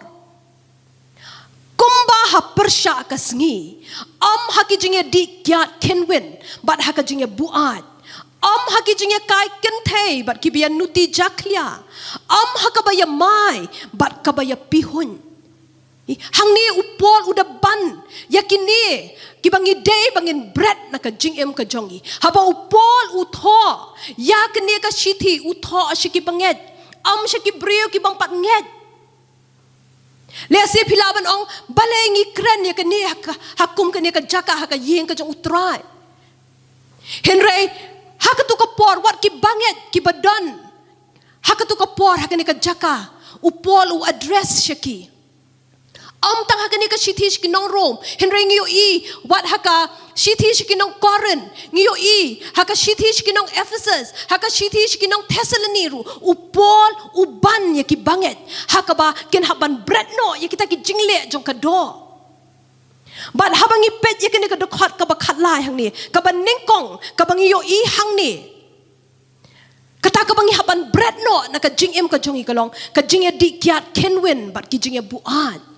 Kumba ha pyrshah ka sngi, ym ha ki jingïadih kiad kynwin bad ha ka jingïabuaid, ym ha ki jingïakai kynthei bad kiba ïanuti jakhlia, ym ha kaba ïamai bad kaba ïapihuiñ. Hangne u Paul u da ban ïa kine kiba ngi dei ba ngin bret na ka jingim ka jong ngi. Haba u Paul u thoh ïa kane ka shithi, u thoh sha ki bangeit, ym sha ki briew ki bym pat ngeit. Lehse phi lah ban ong, balei ngi kren ïa kane ha ka, ha kum kane ka jaka ha ka ïing ka jong U Trai. Hynrei ha kato ka por, wat ki bangeit kiba don ha kato ka por ha kane ka jaka, u Paul u address sha ki. Ym tang ha kane ka shithi sha ki nong Rom, hynrei ngi ïohi wat ha ka shithi sha ki nong Korinth, ngi ïohi ha ka shithi sha ki nong Ephesus, ha ka shithi sha ki nong Thessaloni ruh, u Paul u ban ïa ki bangeit ha kaba kin hap ban bret noh ïa kita ki jingleh jong ka doh. Bad haba ngi peit ïa kane ka dkhot kaba khatlai hangne, kaba nyngkong kaba ngi ïohi hangne, kata kaba ngi hap ban bret noh na ka jingim ka jong ngi ka long ka jingïadih kiad kynwin bad ki jingïabuaid.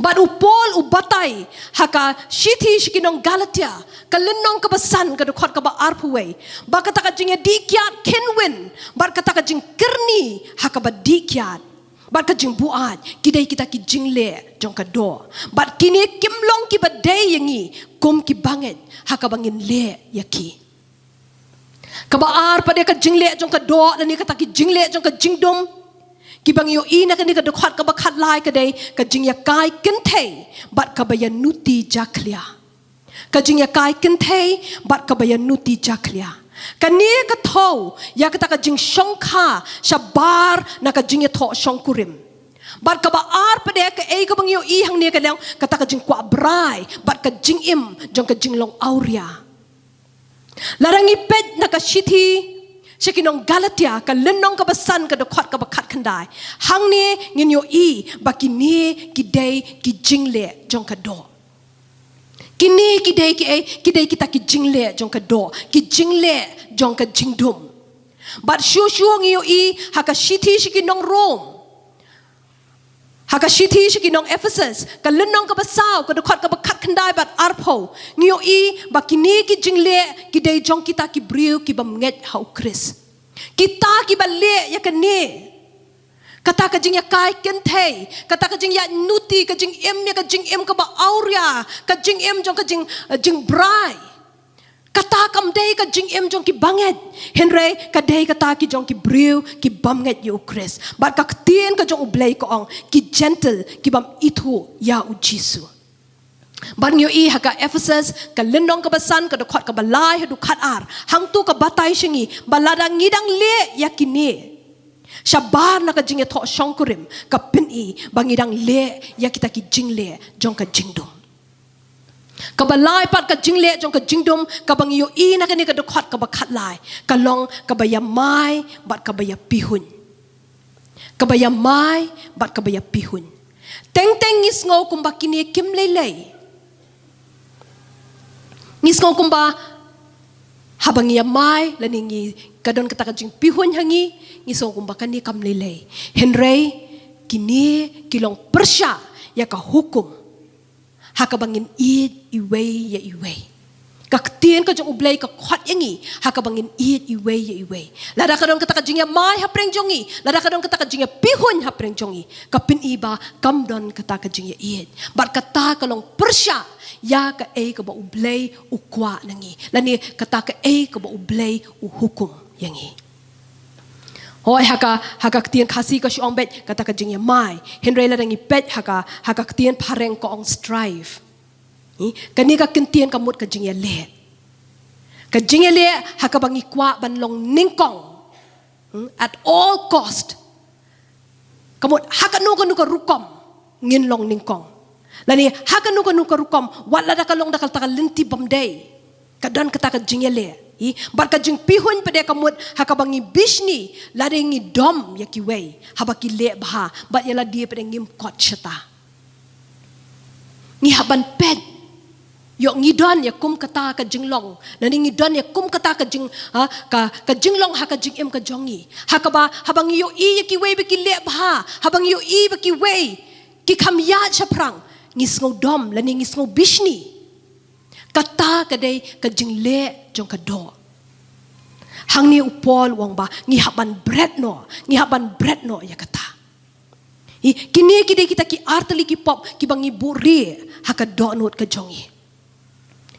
Bad u Paul u batai ha ka shithi sha ki nong Galatia, ka lynnong kaba san, ka dkhot kaba arphew wei, ba kata ka jingïadih kiad kynwin bad kata ka jingkyrni ha kaba dih kiad bad ka jingbuaid, ki dei kita ki jingleh jong ka doh. Bad kine kim long kiba dei ïa ngi kum ki bangeit ha kaba ngin leh ïa ki. Kaba ar pat de ka jingleh jong ka doh lane kata ki jingleh jong ka jingdum, kiba ngi ïohi na kane ka dkhot kaba khatlai, ka dei ka jingïakai kynthei bad kaba ïanuti jakhlia. Ka jingïakai kynthei bad kaba ïanuti jakhlia. Kane ka thew ïa kata ka jingshongkha shabar na ka jingïathoh shongkurim. Bad kaba ar pat de kaei kaba ngi ïohi hangne ka long kata ka jingkwah brai bad ka jingim jong ka jinglong awria. Lada ngi peit na ka shithi sha ki nong Galatia, ka lynnong kaba san, ka dkhot kaba khatkhyndai, hangne ngin ïohi ba kine ki dei ki jingleh jong ka doh. Kine ki dei kiei? Ki dei kita ki jingleh jong ka doh, ki jingleh jong ka jingdum. Bad shuh shuh ngi ïohi ha ka shithi sha ki nong Rom, ha ka shithi sha ki nong Ephesus, ka lynnong kaba saw, ka dkhot kaba khatkhyndai bad arphew, ngi ïohi ba kine ki jingleh ki dei jong kita ki briew ki bym ngeit ha U Khrist. Kita kiba leh ïa kane, kata ka jingïakai kynthei, kata ka jingïanuti, ka jingim ïa ka jingim kaba awria, ka jingim jong ka jing, jingbrai. Kata kam dei ka jingim jong ki bangeit, hynrei ka dei kata ki jong ki briew ki bym ngeit ïa U Khrist. Bad ka ktien ka jong U Blei ka ong, ki Jentil, ki bym ithuh ïa U Jisu. Bad ngi ïohi ha ka Ephesus, ka lynnong kaba san, ka dkhot kaba lai haduh khatar, hangto ka batai sha ngi ba lada ngi dang leh ïa kine shabar na ka jingïathoh shongkurim, ka pyni ba ngi dang leh ïa kita ki jingleh jong ka jingdum. Kaba lai pat ka jingleh jong ka jingdum kaba ngi ïohi na kane ka dkhot kaba khatlai, ka long kaba ïamai bad kaba ïapihuiñ. Kaba ïamai bad kaba ïapihuiñ. Teng teng ngi sngew kumba kine kim lei lei. Ngi sngew kumba haba ngi ïamai lane ngi, ka don kata ka jingpihuiñ ha ngi, ngi sngew kumba kane kam lei lei. Hynrei kine ki long pyrshah ïa ka hukum ha kaba ngin ïeit iwei ïa iwei. Ka ktien ka jong U Blei ka khot ïa ngi ha kaba ngin ïeit iwei ïa iwei. Lada ka don kata ka jingïamai hapdeng jong ngi, lada ka don kata ka jingïapihuiñ hapdeng jong ngi, ka pyni ba kam don kata ka jingïaieit. Bad kata ka long pyrshah ïa kaei kaba U Blei u kwah na ngi, lane kata kaei kaba U Blei u hukum ïa ngi. Hooid, ha ka, ha ka ktien Khasi ka shu ong beit kata ka jingïamai. Hynrei lada ngi peit ha ka, ha ka ktien phareng ka ong strive. Hmm? Kane ka ktien ka mut ka jingïaleh. Ka jingïaleh ha kaba ngi kwah ban long nyngkong. Hmm? At all cost. Ka mut ha kano kano ka rukom ngin long nyngkong. Lane ha kano kano ka rukom, wat lada ka long da kata ka lynti bym dei. Ka don kata ka jingïaleh. Hi, bad ka jingpihuiñ pat de ka mut ha kaba ngi bishni lada ngi dom ïa kiwei haba ki leh bha, bad ïa lade pat de ngim kot shata. Ngi hap ban peit. Ïoh ngi don ïa kum kata ka jinglong. Lane ngi don ïa kum kata ka jing, ha, ka, ka jinglong ha ka jingim ka jong ngi. Ha kaba, haba ngi ïohi ïa kiwei ba ki leh bha. Haba ngi ïohi ba kiwei ki kham ïaid shaphrang. Ngi sngew dom, lane ngi sngew bishni. Kata ka dei ka jingleh jong ka doh. Hangne u Paul u ong ba, ngi hap ban bret noh, ngi hap ban bret noh ïa kata. Hi, kine ki dei kita ki artylli ki pop, kiba ngi buhrieh, ha ka dohnud ka jong ngi.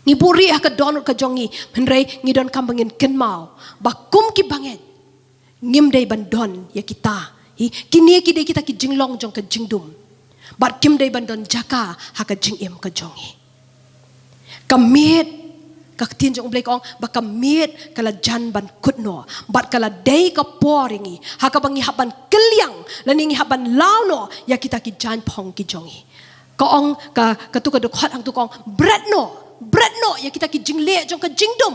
Ngi buhrieh, ha ka dohnud ka jong ngi, hynrei ngi donkam ba ngin kynmaw, ba kum ki bangeit, ngim dei ban don ïa kita. Hi, kine ki dei kita ki jinglong jong ka jingdum. Bad kim dei ban don jaka ha ka jingim ka jong ngi. Ka miet, ka ktien jong U Blei ka ong, ba ka miet, ka la jan ban kut noh. Bad ka la dei ka por ïa ngi. Ha kaba ngi hap ban kylliang, lane ngi hap ban law noh, ïa kita ki jaiñphong ki jong ngi. Ka ong, ka, katu ka dkhot hangtu ka ong, bret noh, bret noh, ïa kita ki jingleh jong ka jingdum.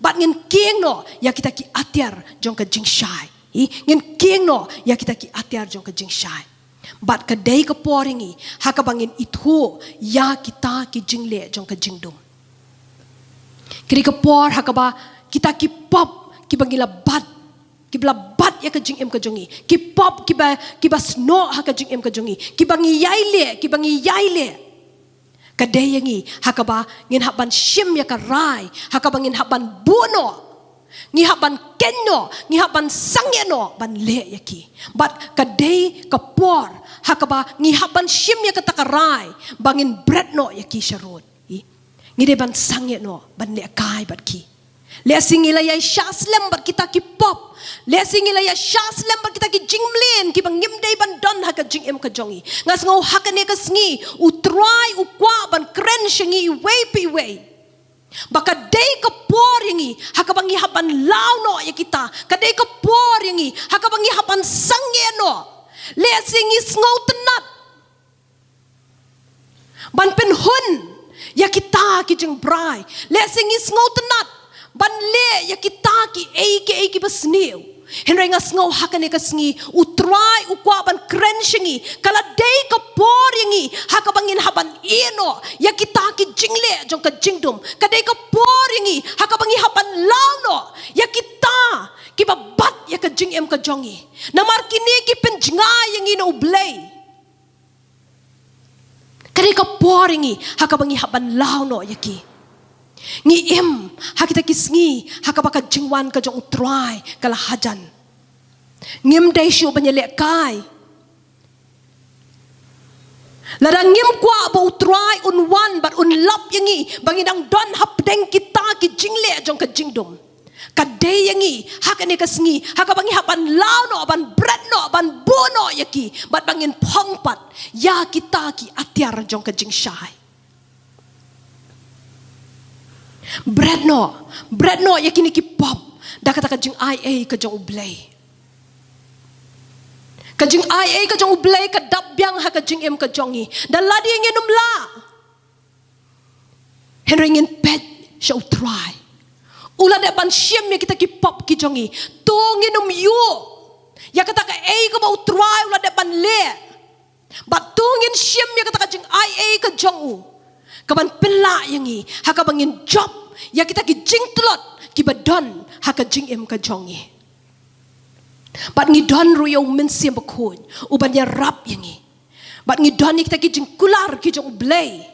Bad ngin kieng noh, ïa kita ki atiar jong ka jingshai. Hi, ngin kieng noh, ïa kita ki atiar jong ka jingshai. Bad ka dei ka por ïa ngi, ha kaba ngin ithuh, ïa kita ki jingleh jong ka jingdum. Ka dei ka por, ha kaba, kita ki pop, kiba ngi la bat, kiba la bat ïa ka jingim ka jong ngi. Ki pop, kiba, kiba snoh ha ka jingim ka jong ngi. Kiba ngi ïai leh, kiba ngi ïai leh. Ka dei ïa ngi, ha kaba ngin hap ban shim ïa ka rai, ha kaba ngin hap ban buh noh. Ngi hap ban khein noh, ngi hap ban sangeh noh, ban leh ïa ki. Bad ka dei ka por, ha kaba ngi hap ban shim ïa kata ka rai, ba ngin bret noh ïa ki sharud. Hi. Ngi dei ban sangeh noh, ban lehkai bad ki. Lehse ngi la ïai shah slem bad kita ki pop. Lehse ngi la ïai shah slem bad kita ki jingmlien kiba ngim dei ban don ha ka jingim ka jong ngi. Nga sngew ha kane ka sngi, U Trai u kwah ban kren sha ngi iwei pa iwei. Ba ka dei ka por ïa ngi, ha kaba ngi hap ban law noh ïa kita. Ka dei ka por ïa ngi, ha kaba ngi hap ban sangeh noh. Lehse ngi sngewtynnat ban pynhun ïa kita ki jingbrai. Lehse ngi sngewtynnat ban leh ïa kita kiei kiei kiba sniew. Hynrei nga sngew ha kane ka sngi, U Trai u kwah ban kren sha ngi, ka la dei ka por ïa ngi, ha kaba ngin hap ban ïeh noh ïa kita ki jingleh jong ka jingdum. Ka dei ka por ïa ngi, ha kaba ngi hap ban law noh ïa kita kiba bat ïa ka jingim ka jong ngi. Namar kine ki pynjngai ïa ngi na U Blei. Ka dei ka por ïa ngi, ha kaba ngi hap ban law noh ïa ki. Ngi im, ha kita ki sngi, ha kaba ka jingwan ka jong U Trai, ka la hajan. Ngim dei shuh ban ïalehkai. Lada ngim kwah ba U Trai un wan bad un lap ïa ngi, ba ngi dang don hapdeng kita ki jingleh jong ka jingdum. Ka dei ïa ngi, ha kane ka sngi, ha kaba ngi hap ban law noh, ban bret noh, ban buh noh ïa ki, bad ba ngin phong pat ïa kita ki atiar jong ka jingshai. Bret noh, bret noh ïa kine ki pop, da kata ka jingai ei ka jong U Blei. Ka jingai ei ka jong U Blei ka dap biang ha ka jingim ka jong ngi. Da lade ngin ym lah. Hynrei ngin peit sha U Trai. U la dep ban shim ïa kita ki pop ki jong ngi. To ngin ym ïoh ïa kata kaei kaba U Trai u la dep ban leh. Bad to ngin shim ïa kata ka jingai ei ka jong u, kaban pynlah ïa ngi, ha kaba ngin jop ïa kita ki jingtlot kiba don ha ka jingim ka jong ngi. Bad ngi don ruh ïa U Mynsiem Bakhuid uban ïarap ïa ngi. Bad ngi don ïa kita ki jingkular ki jong U Blei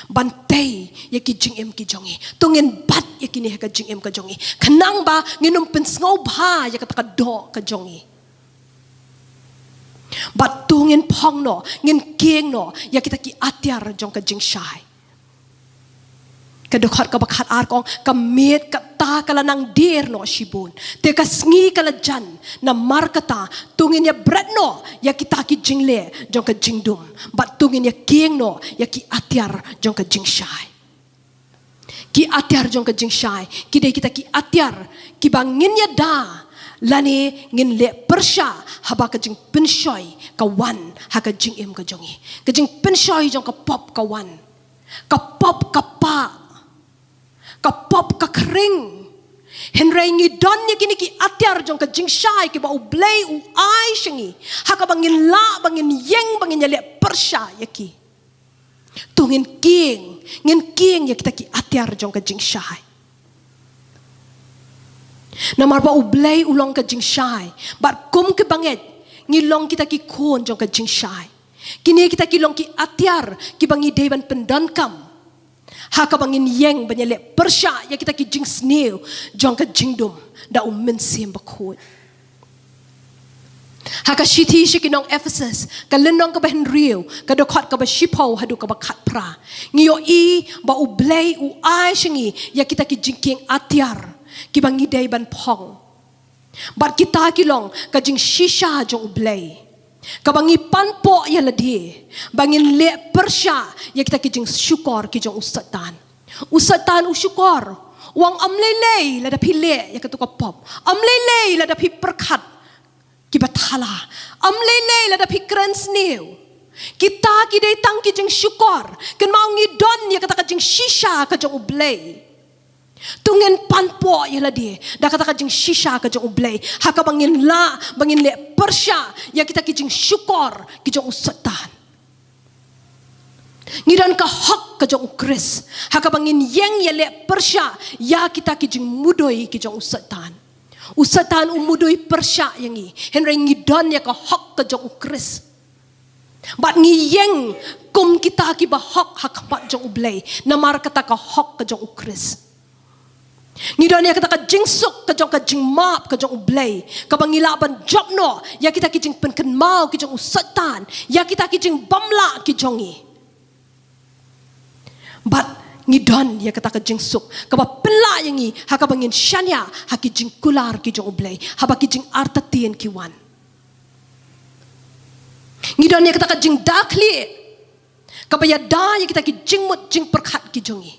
ban tei ïa ki jingim ki jong ngi. To ngin bat ïa kine ha ka jingim ka jong ngi, khnang ba ngin ym pynsngewbha ïa kata ka doh ka jong ngi. Bad to ngin phong noh, ngin kieng noh ïa kita ki atiar jong ka jingshai. Ka dkhot kaba khatar ka ong, ka miet kata ka la nang dier noh shibun, te ka sngi ka la jan. Namar kata, to ngin ïa bret noh ïa kita ki jingleh jong ka jingdum, bad to ngin ïa kieng noh ïa ki atiar jong ka jingshai. Ki atiar jong ka jingshai ki dei kita ki atiar kiba ngin ïada lane ngin leh pyrshah haba ka jingpynshoi ka wan ha ka jingim ka jong ngi. Ka jingpynshoi jong ka pop ka wan. Ka pop ka pah. Ka pop ka khring. Hynrei ngi don ïa kine ki atiar jong ka jingshai kiba U Blei u ai sha ngi, ha kaba ngin lah, ba ngin ïeng, ba ngin ïaleh pyrshah ïa ki. To ngin kieng, ngin kieng ïa kita ki atiar jong ka jingshai. Namar ba U Blei u long ka jingshai, bad kum ki bangeit, ngi long kita ki khun jong ka jingshai. Kine kita ki long ki atiar kiba ngi dei ban pyndonkam, ha kaba ngin ïeng ban ïaleh pyrshah ïa kita ki jingsniew jong ka jingdum da U Mynsiem Bakhuid. Ha ka shithi sha ki nong Ephesus, ka lynnong kaba hynriew, ka dkhot kaba shiphew haduh kaba khatphra, ngi ïohi ba U Blei u ai sha ngi ïa kita ki jingkieng atiar kiba ngi dei ban phong. Bad kita ki long ka jingshisha jong U Blei, kaba ngi pan poh ïa lade, ba ngin leh pyrshah ïa kita ki jingshukor ki jong u Soitan. U Soitan u shukor, u ong, ym lei lei lada phi leh ïa katu ka pop, ym lei lei lada phi pyrkhat kiba thala, ym lei lei lada phi kren sniew. Kita ki dei tang ki jingshukor. Kynmaw, ngi don ïa kata ka jingshisha ka jong U Blei. To ngin pan poh ïa lade da kata ka jingshisha ka jong U Blei, ha kaba ngin lah, ba ngin leh pyrshah ïa kita ki jingshukor ki jong u Soitan. Ngi don ka hok ka jong U Khrist, ha kaba ngin ïeng ïaleh pyrshah ïa kita ki jingmudui ki jong u Soitan. U Soitan u mudui pyrshah ïa ngi, hynrei ngi don ïa ka hok ka jong U Khrist. Bad ngi ïeng kum kita kiba hok ha khmat jong U Blei, namar kata ka hok ka jong U Khrist. Ngi don ïa kata ka jingsuk ka jong ka jingmap ka jong U Blei, kaba ngi lah ban jop noh ïa kita ki jingpynkynmaw ki jong u Soitan, ïa kita ki jingbymlah ki jong ngi. Bad ngi don ïa kata ka jingsuk kaba pynlah ïa ngi, ha kaba ngin shaniah ha ki jingkular ki jong U Blei, haba ki jingartatien ki wan. Ngi don ïa kata ka jingda khlieh, kaba ïada ïa kita ki jingmut jingpyrkhat ki jong ngi.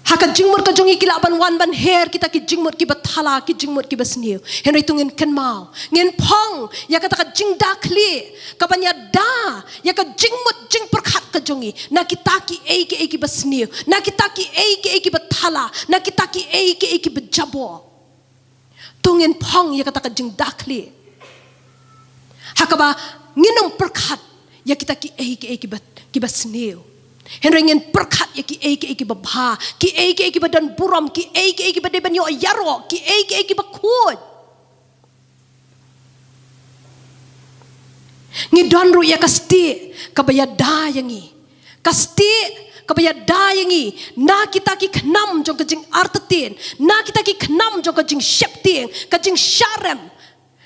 Ha ka jingmut ka jong ngi ki lah ban wan ban her kita ki jingmut kiba thala, ki jingmut kiba sniew. Hynrei to ngin kynmaw, ngin phong ïa kata ka jingda khlieh, kaban ïada ïa ka jingmut jingpyrkhat ka jong ngi na kita kiei kiei kiba sniew, na kita kiei kiei kiba thala, na kita kiei kiei kiba jaboh. To ngin phong ïa kata ka jingda khlieh, ha kaba ngin ym pyrkhat ïa kita kiei kiei kiba, kiba sniew. Hynrei ngin pyrkhat ïa kiei kiei kiba bha, kiei kiei kiba don burom, kiei kiei kiba dei ban ïoh ïaroh, kiei kiei kiba khuid. Ngi don ruh ïa ka stieh kaba ïada ïa ngi, ka stieh kaba ïada ïa ngi na kita ki khnam jong ka jingartatien, na kita ki khnam jong ka jingsheptieng, ka jingshah rem.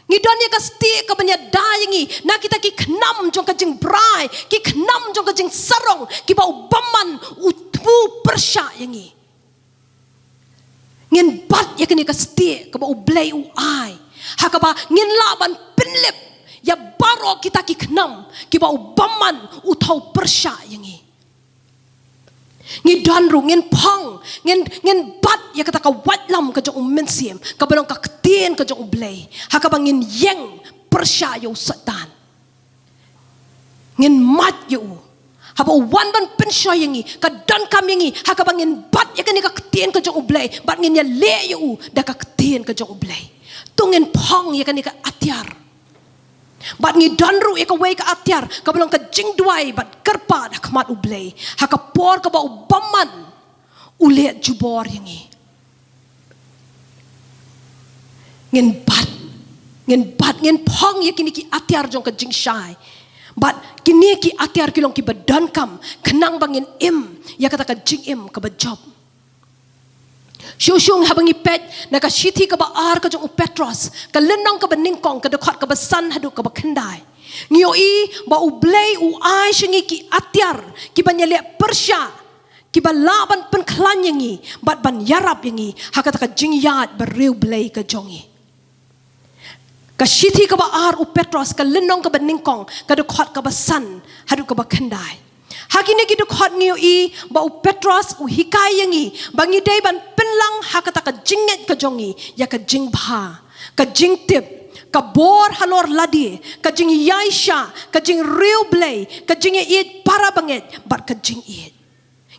Ngi don ïa ka stieh kaban ïada ïa ngi na kita ki khnam jong ka jingbrai, ki khnam jong ka jingsarong, kiba u bymman u thmu pyrshah ïa ngi. Ngin bat ïa kane ka stieh kaba U Blei u ai, ha kaba ngin lah ban pynlip ïa baroh kita ki khnam kiba u bymman u thaw pyrshah ïa ngi. Ngi don ruh, ngin phong, ngin, ngin bat ïa kata ka waitlam ka jong U Mynsiem, kaba long ka ktien ka jong U Blei, ha kaba ngin ïeng pyrshah ïa u Soitan. Ngin mad ïa u, haba u wan ban pynshoi ïa ngi, ka donkam ïa ngi, ha kaba ngin bat ïa kane ka ktien ka jong U Blei, bad ngin ïaleh ïa u da ka ktien ka jong U Blei. To ngin phong ïa kane ka atiar. Bad ngi don ruh ïa kawei ka atiar, kaba long ka jingduwai bad kyrpad ha khmat U Blei, ha ka por kaba u bymman u leh jubor ïa ngi. Ngin bat, ngin bat, ngin phong ïa kine ki atiar jong ka jingshai. Bad kine ki atiar ki long kiba donkam, khnang ba ngin im ïa kata ka jingim kaba jop. Shuh shuh haba ngi peit na ka shithi kaba ar ka jong u Petros, ka lynnong kaba nyngkong, ka dkhot kaba san haduh kaba khyndai, ngi ïohi ba U Blei u ai sha ngi ki atiar kiban ïaleh pyrshah, kiba lah ban pynkhlaiñ ïa ngi bad ban ïarap ïa ngi ha kata ka jingïaid bariewblei ka jong ngi. Ka shithi kaba ar u Petros, ka lynnong kaba nyngkong, ka dkhot kaba san haduh kaba khyndai. Ha kine ki dkhot ngi ïohi ba u Petros u hikai ïa ngi ba ngi dei ban pynlang ha kata ka jingngeit ka jong ngi ïa ka jingbha, ka jingtip, ka bor halor lade, ka jingïaishah, ka jingriewblei, ka jingïaieit para bangeit bad ka jingïeit.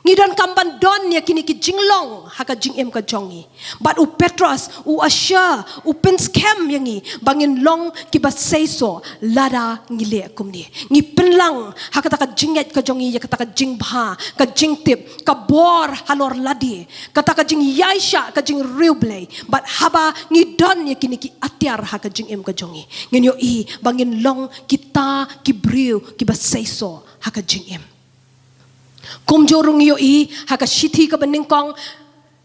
Ngi donkam ban don ïa kine ki jinglong ha ka jingim ka jong ngi. Bad u Petros u ai sha, u pynskhem ïa ngi ba ngin long kiba seisoh lada ngi leh kumne. Ngi pynlang ha kata ka jingngeit ka jong ngi ïa kata ka jingbha, ka jingtip, ka bor halor lade, kata ka jingïaishah, ka jingriewblei. Bad haba ngi don ïa kine ki atiar ha ka jingim ka jong ngi, ngin ïohi ba ngin long kita ki briew kiba seisoh ha ka jingim. Kumjuh ruh ngi ïohi ha ka shithi kaba nyngkong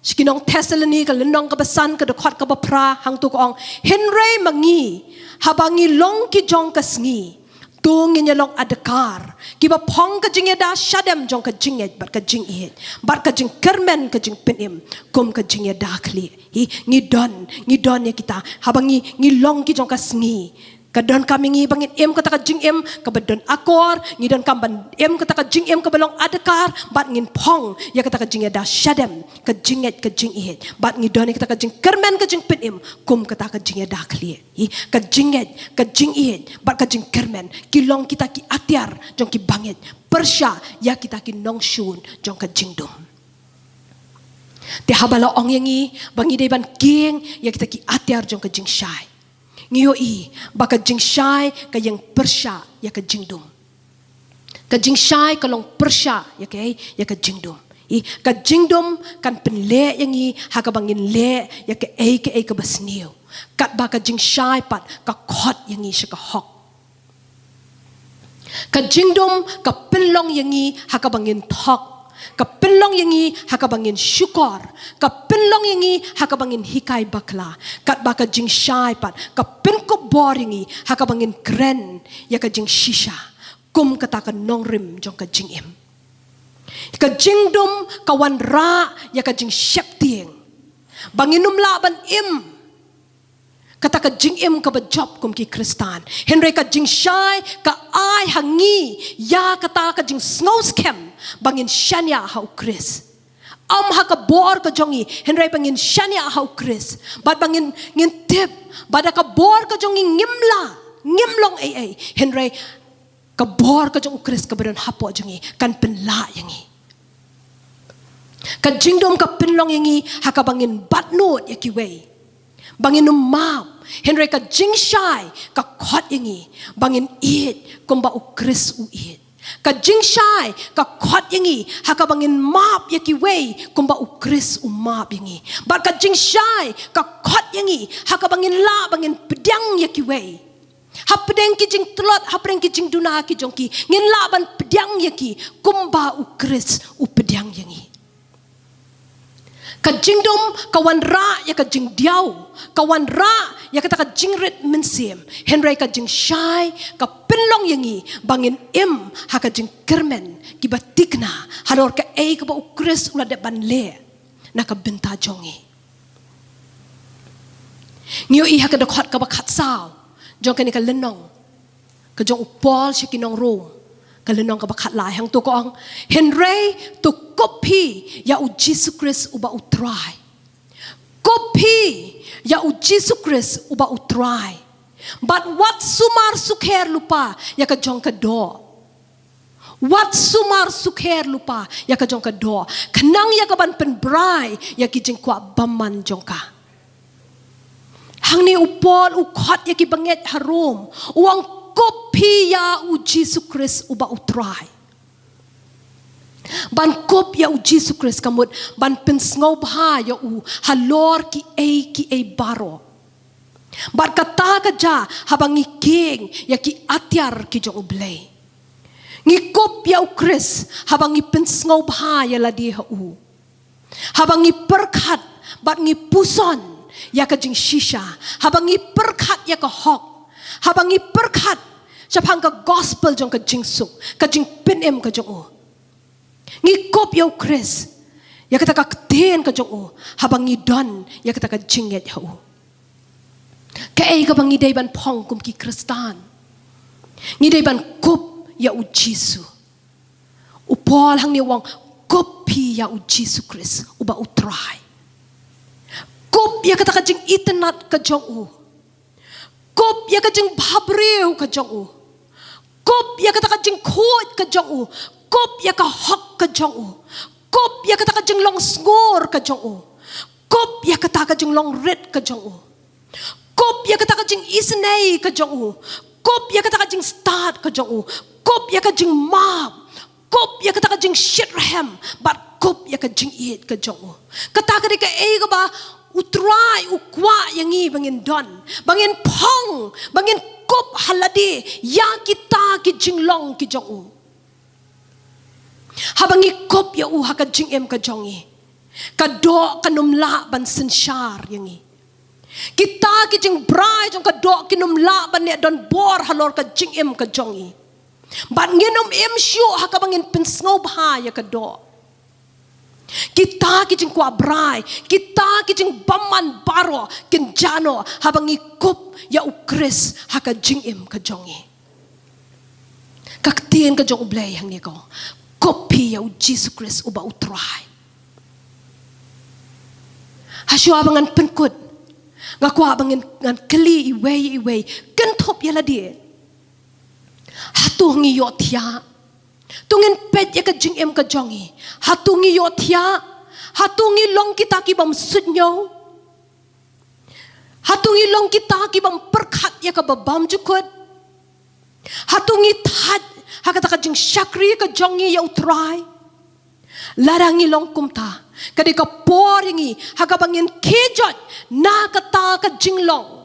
sha ki nong Thessaloni, ka lynnong kaba san, ka dkhot kaba phra, hangto ka ong: Hynrei ma ngi, haba ngi long ki jong ka sngi, to ngin ïa long adkar kiba phong ka jingïada shadem jong ka jingngeit bad ka jingïeit bad ka jingkyrmen ka jingpynim kum ka jingïada khlieh. Hi, ngi don, ngi don ïa kita. Haba ngi, ngi long ki jong ka sngi, ka donkam ïa ngi ba ngin im kata ka jingim kaba don akor, ngi donkam ban im kata ka jingim kaba long adkar, bad ngin phong ïa kata ka jingïada shadem, ka jingngeit, ka jingïeit, bad ngi don ïa kata ka jingkyrmen ka jingpynim kum kata ka jingïada khlieh. Hi, ka jingngeit, ka jingïeit bad ka jingkyrmen ki long kita ki atiar jong ki bangeit pyrshah ïa kita ki nongshun jong ka jingdum. Te haba la ong ïa ngi ba ngi dei ban kieng ïa kita ki atiar jong ka jingshai, ngi ïohi ba ka jingshai ka ïeng pyrshah ïa ka jingdum. Ka jingshai ka long pyrshah ïa ka, ïa ka jingdum. Hi, ka jingdum kan pynleh ïa ngi ha kaba ngin leh ïa kaei kaei kaba sniew, katba ka jingshai pat ka khot ïa ngi sha ka hok. Ka jingdum ka pynlong ïa ngi ha kaba ngin thok, ka pynlong ïa ngi ha kaba ngin shukor, ka pynlong ïa ngi ha kaba ngin hikai bakla, katba ka jingshai pat ka pynkup bor ïa ngi ha kaba ngin kren ïa ka jingshisha kum kata ka nongrim jong ka jingim. Ka jingdum ka wanrah ïa ka jingsheptieng ba ngin ym lah ban im kata ka jingim kaba jop kum ki Khristan. Hynrei ka jingshai ka ai ha ngi ïa kata ka jingsngewskhem ba ngin shaniah ha u Khrist. Ym ha ka bor ka jong ngi, hynrei ba ngin shaniah ha u Khrist, bad ba ngin, ngin tip ba da ka bor ka jong ngi ngim lah, ngim long ei ei, hynrei ka bor ka jong u Khrist kaba don hapoh jong ngi kan pynlah ïa ngi. Ka jingdum ka pynlong ïa ngi ha kaba ngin batnud ïa kiwei, ba ngin ym map, hynrei ka jingshai ka khot ïa ngi ba ngin ïeit kumba u Khrist u ïeit. Ka jingshai ka khot ïa ngi ha kaba ngin map ïa kiwei kumba u Khrist u map ïa ngi. Bad ka jingshai ka khot ïa ngi ha kaba ngin lah ba ngin pdiang ïa kiwei. Hapdeng ki jingtlot, hapdeng ki jingduna ki jong ki, ngin lah ban pdiang ïa ki kumba u Khrist u pdiang ïa ngi. Ka jingdum ka wanrah ïa ka jingdiaw, ka wanrah ïa kata ka jingrit mynsiem, hynrei ka jingshai ka pynlong ïa ngi ba ngin im ha ka jingkyrmen kiba thikna halor kaei kaba u Khrist u la dep ban leh na ka bynta jong ngi. Ngi ïohi ha ka dkhot kaba khatsaw jong kane ka lynnong ka jong u Paul sha ki nong Rom, ka lynnong kaba khatlai, hangto ka ong: Hynrei to kup phi ïa u Jisu Khrist uba u Trai. Kup phi ïa u Jisu Khrist uba u Trai. Bad wat sumar sukher lypa ïa ka jong ka doh. Wat sumar sukher lypa ïa ka jong ka doh, khnang ïa ka ban pynbrai ïa ki jingkwah bymman jong ka. Hangne u Paul u khot ïa ki bangeit ha Rom, u ong: Kup phi ïa u Jisu Khrist uba u Trai. Ban kup ïa u Jisu Khrist ka mut ban pynsngewbha ïa u halor kiei kiei baroh. Bad kata ka jia haba ngi kieng ïa ki atiar ki jong u Blei. Ngi kup ïa u Khrist haba ngi pynsngewbha ïa lade ha u. Haba ngi pyrkhat bad ngi puson ïa ka jingshisha, haba ngi pyrkhat ïa ka hok, haba ngi pyrkhat shaphang ka gospel jong ka jingsuk, ka jingpynim ka jong u. Ngi kup ïa u Khrist, ïa kata ka ktien ka jong u, haba ngi don ïa kata ka jingngeit ha u. Kaei kaba ngi dei ban phong kum ki Khristan? Ngi dei ban kup ïa u Jisu. U Paul hangne u ong: Kup phi ïa u Jisu Khrist uba u Trai. Kup ïa kata ka jingitynnat ka jong u. Kup ïa ka jingbhabriew ka jong u. Kup ïa kata ka jingkhuid ka jong u. Kup ïa ka hok ka jong u. Kup ïa kata ka jinglong sngur ka jong u. Kup ïa kata ka jinglong rit ka jong u. Kup ïa kata ka jingisynei ka jong u. Kup ïa kata ka jingstad ka jong u. Kup ïa ka jingmap. Kup ïa kata ka jingshitrhem. Bad kup ïa ka jingïeit ka jong u. Kata ka dei kaei kaba U Trai u kwah ïa ngi ba ngin don, ba ngin phong, ba ngin kup ha lade ïa kita ki jinglong ki jong u. Haba ngi kup ïa u ha ka jingim ka jong ngi, ka doh kan ym lah ban synshar ïa ngi. Kita ki jingbrai jong ka doh kin ym lah ban leh donbor halor ka jingim ka jong ngi. Bad ngin ym im shuh ha kaba ngin pynsngewbha ïa ka doh. Kita ki jingkwah brai, kita ki jingbymman baroh kin jah noh haba ngi kup ïa U Khrist ha ka jingim ka jong ngi. Ka ktien ka jong U Blei hangne ka ong, kup phi ïa U Jisu Khrist uba U Trai. Hashwa ba ngan pynkut, nga kwah ba ngin, ngan kylli iwei iwei, kynthup ïa lade. Hato ngi ïohthiah? To ngin peit ïa ka jingim ka jong ngi. Hato ngi ïohthiah? Hato ngi long kita ki bym suidñiew? Hato ngi long kita ki bym pyrkhat ïa kaba bymjukut? Hato ngi thait ha kata ka jingshakri ka jong ngi ïa U Trai? Lada ngi long kumta, ka dei ka por ïa ngi ha kaba ngin khie joit na kata ka jinglong.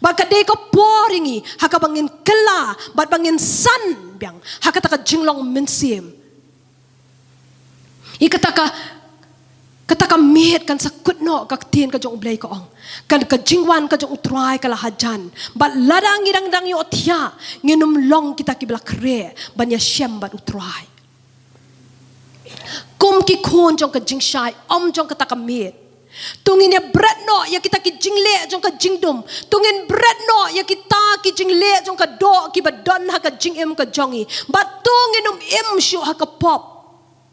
Bad ka dei ka por ïa ngi ha kaba ngin kylla bad ba ngin san biang ha kata ka jinglong mynsiem. Ïa kata ka, kata ka miet kan sa kut noh, ka ktien ka jong U Blei ka ong. Kan, ka jingwan ka jong U Trai ka la hajan. Bad lada ngi dang, dang ïohthiah, ngin ym long kita kiba la khreh ban ïashem bad U Trai. Kum ki khun jong ka jingshai, ym jong kata ka miet. To ngin ïa bret noh ïa kita ki jingleh jong ka jingdum. To ngin bret noh ïa kita ki jingleh jong ka doh kiba don ha ka jingim ka jong ngi. Bad to ngin ym im shuh ha ka pop.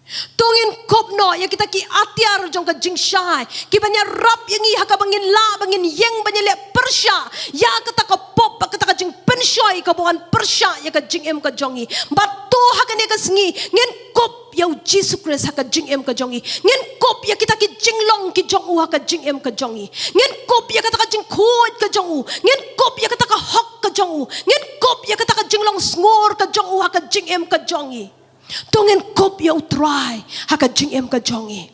To ngin kup noh ïa kita ki atiar jong ka jingshai, kiban ïarap ïa ngi ha kaba ngin lah ban ngin ïeng ban ïaleh pyrshah ïa kata ka pop bad kata ka jingpynshoi kaba wan pyrshah ïa ka jingim ka jong ngi. Bad to ha kane ka sngi ngin kup ïa U Jisu Khrist ha ka jingim ka jong ngi. Ngin kup ïa kita ki jinglong ki jong u ha ka jingim ka jong ngi. Ngin kup ïa kata ka jingkhuid ka jong u. Ngin kup ïa kata ka hok ka jong u. Ngin kup ïa kata ka jinglong sngur ka jong u ha ka jingim ka jong ngi. To ngin kup ïa U Trai ha ka jingim ka jong ngi.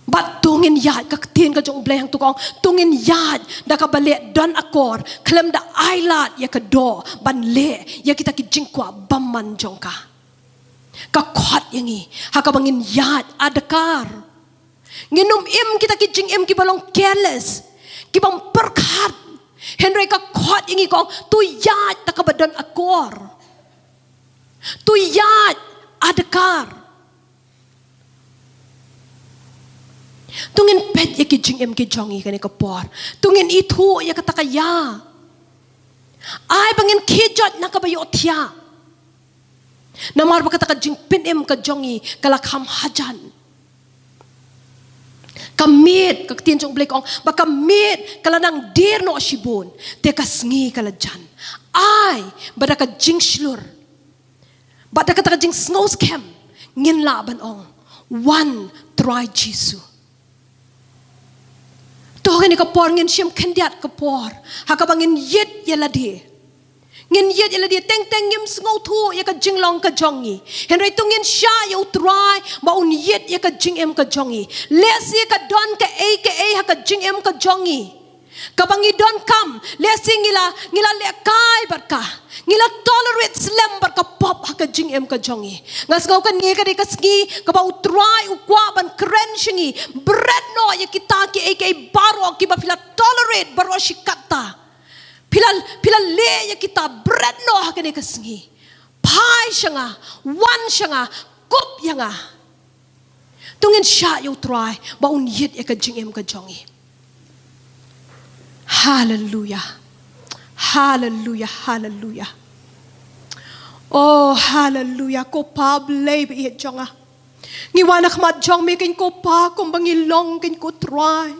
Bad to ngin ïaid, ka ktien ka jong U Blei hangto ka ong, to ngin ïaid da kaba leh don akor, khlem da ailad ïa ka doh ban leh ïa kita ki jingkwah bymman jong ka. Ka khot ïa ngi ha kaba ngin ïaid adkar. Ngin ym im kita ki jingim kiba long careless, kibym pyrkhat. Hynrei ka khot ïa ngi ka ong, to ïaid da kaba don akor. To ïaid adkar. To ngin peit ïa ki jingim ki jong ngi kane ka por. To ngin ithuh ïa kata ka ïa. Ai ba ngin khie joit na kaba ïohthiah. Namar ba kata ka jingpynim ka jong ngi ka la kham hajan. Ka miet, ka ktien jong U Blei ka ong, ba ka miet ka la nang dier noh shibun, te ka sngi ka la jan. Ai ba da ka jingshlur bad da kata ka jingsngewskhem ngin lah ban ong, wan Trai Jisu. To kane ka por ngin shim khyndiat ka por ha kaba ngin ïit ïa lade. Ngin ïit ïa lade, teng teng ngim sngewthuh ïa ka jinglong ka jong ngi. Hynrei to ngin shah ïa U Trai ba un ïit ïa ka jingim ka jong ngi. Lehse ka don kaei kaei ha ka jingim ka jong ngi kaba ngi donkam, lehse ngi la, ngi la lehkai bad ka, ngi la tolerate slem bad ka pop ha ka jingim ka jong ngi. Nga sngew kane ka dei ka sngi kaba U Trai u kwah ban kren sha ngi. Bret noh ïa kita kiei kiei baroh kiba phi la tolerate baroh shi katta. Phi la, phi la leh ïa kita, bret noh ha kane ka sngi. Phai sha nga, wan sha nga, kup ïa nga. To ngin shah ïa U Trai ba un ïit ïa ka jingim ka jong ngi. Haleluia. Haleluia, haleluia. Oh, haleluia, ko Pa Blei ba ïeit jong nga. Ngi wan ha khmat jong me, keiñ ko Pa, kumba ngi long, keiñ ko Trai.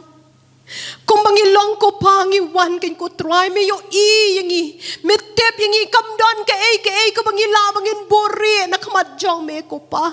Kumba ngi long ko Pa, ngi wan kein ko Trai, me ïohi ïa ngi, me tip ïa ngi, kam don kaei kaei kaba ngi lah ba ngin buhrieh na khmat jong me ko Pa.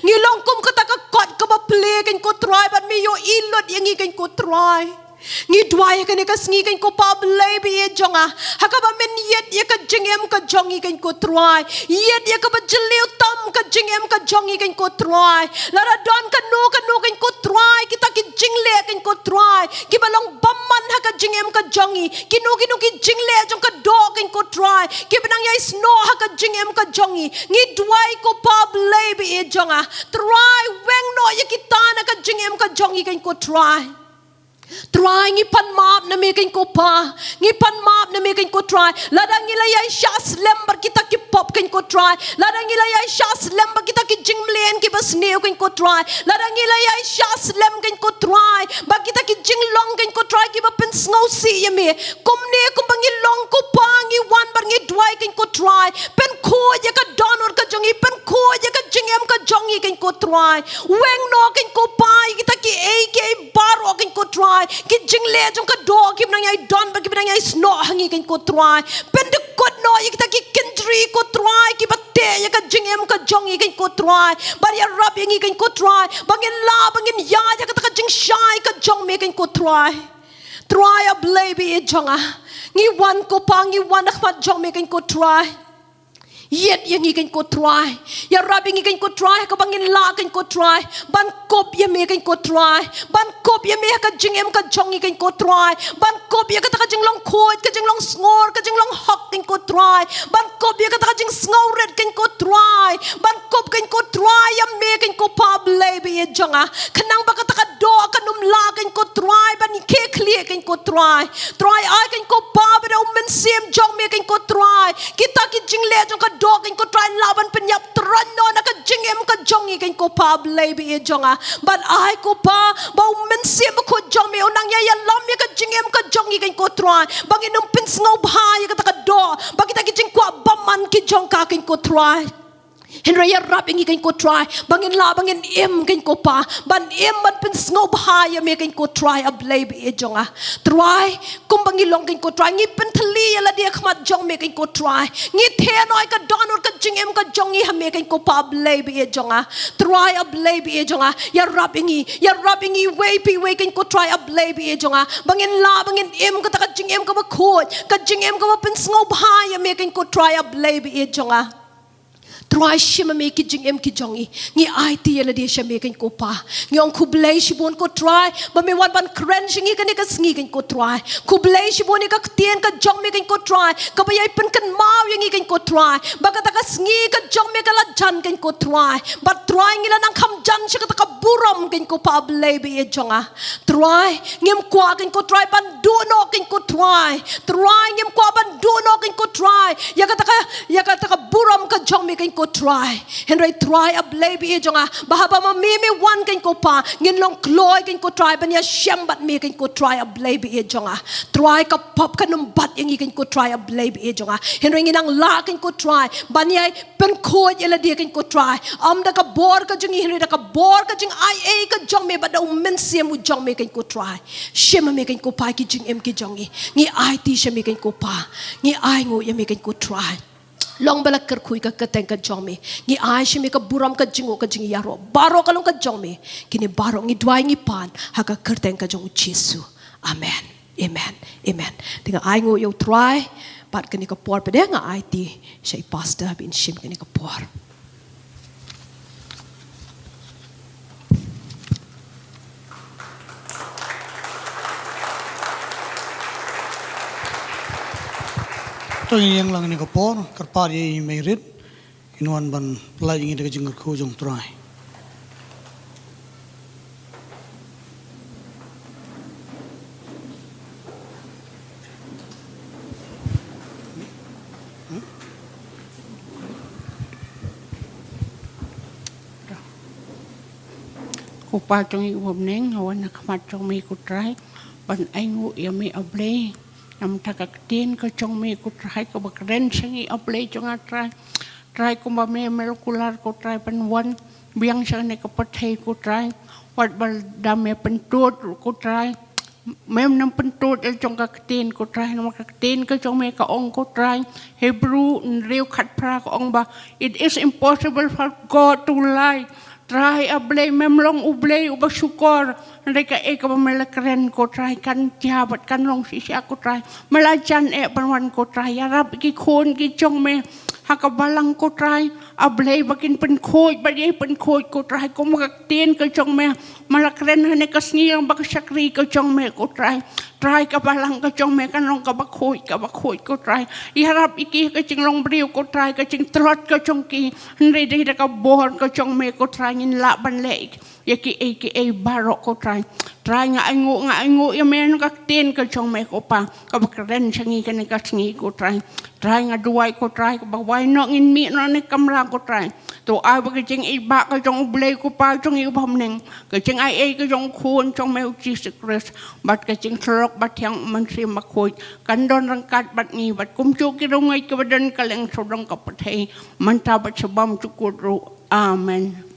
Ngi long kum kata ka kot kaba plie kein ko Trai, bad me ïohi lut ïa ngi kein ko Trai. Ngi duwai ha kane ka sngi kein ko Pa Blei ba ïeit jong nga, ha kaba men ïeit ïa ka jingim ka jong ngi kein ko Trai, ïeit ïa kaba jylliew tam ka jingim ka jong ngi kein ko Trai. Lada don kano kano kein ko Trai, kita ki jingleh kein ko Trai, kiba long bymman ha ka jingim ka jong ngi, kino kino ki jingleh jong ka doh kein ko Trai, kiba nang ïai snoh ha ka jingim ka jong ngi, ngi duwai ko Pa Blei ba ïeit jong nga, Trai, weng noh ïa kita na ka jingim ka jong ngi kein ko Trai. Trai, ngi pan map na me kein ko Pa. Ngi pan map na me kein ko Trai, lada ngi la ïai shah slem bad kita ki pop kein ko Trai, lada ngi la ïai shah slem bad kita ki jingmlien kiba sniew kein ko Trai, lada ngi la ïai shah slem kein ko Trai bad kita ki jinglong kein ko Trai kiba pynsngewsih ïa me. Kumne kumba ngi long ko Pa, ngi wan bad ngi duwai kein ko Trai, pynkhuid ïa ka dohnud ka jong ngi, pynkhuid ïa ka jingim ka jong ngi kein ko Trai. Weng noh kein ko Pa ïa kita kiei kiei baroh kein ko Trai, ki jingleh jong ka doh kiba nang ïai don bad kiba nang ïai snoh ha ngi kein ko Trai. Pyndykut noh ïa kita ki kynjri ko Trai, kiba teh ïa ka jingim ka jong ngi kein ko Trai, bad ïarap ïa ngi kein ko Trai, ba ngin lah ba ngin ïaid ha kata ka jingshai ka jong me kein ko Trai. Trai A Blei ba ïeit jong nga, ngi wan ko Pa, ngi wan ha khmat jong me kein ko Trai. Ïeit ïa ngi kein ko Trai, ïarap ïa ngi kein ko Trai, ha kaba ngin lah kein ko Trai ban kup ïa me kein ko Trai, ban kup ïa me ha ka jingim ka jong ngi kein ko Trai, ban kup ïa kata ka jinglong khuid, ka jinglong sngur, ka jinglong hok kein ko Trai, ban kup ïa kata ka jingsngewrit kein ko Trai, ban kup kein ko Trai ïa me kein ko Pa Blei ba ïeit jong nga, khnang ba kata ka doh kan ym lah kein ko Trai ban khie khlieh kein ko Trai. Trai, ai kein ko Pa ba da U Mynsiem jong me kein ko Trai, kita ki jingleh jong ka doh kein ko Trai lah ban pynïap tyrwa noh na ka jingim ka jong ngi kein ko Pa Blei ba ïeit jong nga. Bad ai ko Pa ba U Mynsiem Bakhuid jong me un nang ïa ïalam ïa ka jingim ka jong ngi kein ko Trai, ba ngin ym pynsngewbha ïa kata ka doh, ba kita ki jingkwah bymman ki jong ka kein ko Trai. Hynrei ïarap ïa ngi kein ko Trai, ba ngin lah ba ngin im kein ko Pa, ban im ban pynsngewbha ïa me kein ko Trai A Blei ba ïeit jong nga. Trai, kumba ngi long kein ko Trai, ngi pynthylli ïa lade ha khmat jong me kein ko Trai, ngi theh noh ïa ka dohnud ka jingim ka jong ngi ha me kein ko Pa Blei ba ïeit jong nga. Trai A Blei ba ïeit jong nga, ïarap ïa ngi, ïarap ïa ngi iwei pa iwei kein ko Trai A Blei ba ïeit jong nga, ba ngin lah ba ngin im kata ka jingim kaba khuid, ka jingim kaba pynsngewbha ïa me kein ko Trai A Blei ba ïeit jong nga. Trai, shim ma me ki jingim ki jong ngi. Ngi aiti ïa lade sha me kein ko Pa. Ngi ong khublei shibun ko Trai ba me wan ban kren sha ngi kane ka sngi kein ko Trai. Khublei shibun ïa ka ktien ka jong me kein ko Trai, kaba ïai pynkynmaw ïa ngi kein ko Trai ba kata ka sngi ka jong me ka la jan kein ko Trai. Bad Trai, ngi la nang kham jan sha kata ka burom kein ko Pa Blei ba ïeit jong nga. Trai, ngim kwah kein ko Trai ban duh noh kein ko Trai. Trai, ngim kwah ban duh noh kein ko Trai ïa kata ka, ïa kata ka burom ka jong me kein ko Trai. Hynrei Trai A Blei ba ïeit jong nga, ba haba ma me me wan kein ko Pa, ngin long kloi kein ko Trai ban ïashem bad me kein ko Trai A Blei ba ïeit jong nga. Trai, ka pop kan ym bat ïa ngi kein ko Trai A Blei ba ïeit jong nga. Hynrei ngi nang lah kein ko Trai ban ïai pynkhuid ïa lade kein ko Trai, ym da ka bor ka jong ngi hynrei da ka bor ka jingaiei ka jong me bad da U Mynsiem u jong me kein ko Trai. Shim ma me kein ko Pa ki jingim ki jong ngi. Ngi aiti sha me kein ko Pa. Ngi ainguh ïa me kein ko Trai. Long ba la kyrkhu ïa ka kyrteng ka jong me. Ngi ai sha me ka burom, ka jingnguh, ka jingïaroh. Baroh ka long ka jong me. Kine baroh ngi duwai ngi pan ha ka kyrteng ka jong U Jisu. Amen. Amen. Amen. Te nga ainguh ïa U Trai bad kane ka por pat de nga aiti sha i pastor ba in shim kane ka por. To ngin ïeng lang kane ka por, kyrpad ïa i Mei Rit, in wan ban pynlait ïa ngi da ka jingkyrkhu jong U Trai. Ko Pa jong ngi uba ha bneng, nga wan ha khmat jong me ko Trai ban ainguh ïa me A Blei. Namar ka ktien ka jong me ko Trai kaba kren sha ngi A Blei jong nga Trai. Trai kumba me me la kular ko Trai ban wan biang sha kane ka pyrthei ko Trai. Wat ba lada me pyntud ko Trai. Mem nang pyntud ïa la jong ka ktien ko Trai, namar ka ktien ka jong me ka ong ko Trai, Hebru hynriew khatphra ka ong ba it is impossible for God to lie. Trai A Blei, mem long U Blei uba shukor. Hynrei kaei kaba me la kren ko Trai kan jia bad kan long shisha ko Trai. Me la jan eh ban wan ko Trai, ïarap ïa ki khun ki jong me ha ka balang ko Trai. A Blei ba kin pynkhuid bad ïai pynkhuid ko Trai, kum ka ktien ka jong me. Me la kren ha kane ka sngi long ba ka shakri ka jong me ko Trai. Trai ka balang ka jong me kan long kaba khuid kaba khuid ko Trai. Ïarap ïa ki ha ka jinglong briew ko Trai, ka jingtlot ka jong ki. Hynrei dei da ka bor ka jong me ko Trai ngin lah ban leh ïa kiei kiei baroh ko Trai. Trai nga ainguh, nga ainguh ïa me na ka ktien ka jong me ko Pa, kaba kren sha ngi kane ka sngi ko Trai. Trai nga duwai ko Trai, kaba wai noh ngin mih noh na kamra ko Trai. To ai ba ka jingïeit ka jong U Blei ko Pa jong ngi uba ha bneng, ka jingaiei ka jong U Khun jong me U Jisu Khrist bad ka jingthrok ba thiang U Mynsiem Bakhuid kan don ryngkat bad ngi bad kumjuh ki riewngeit kiba don kylleng sawdong ka pyrthei, mynta bad sha bymjukut ruh. Amen.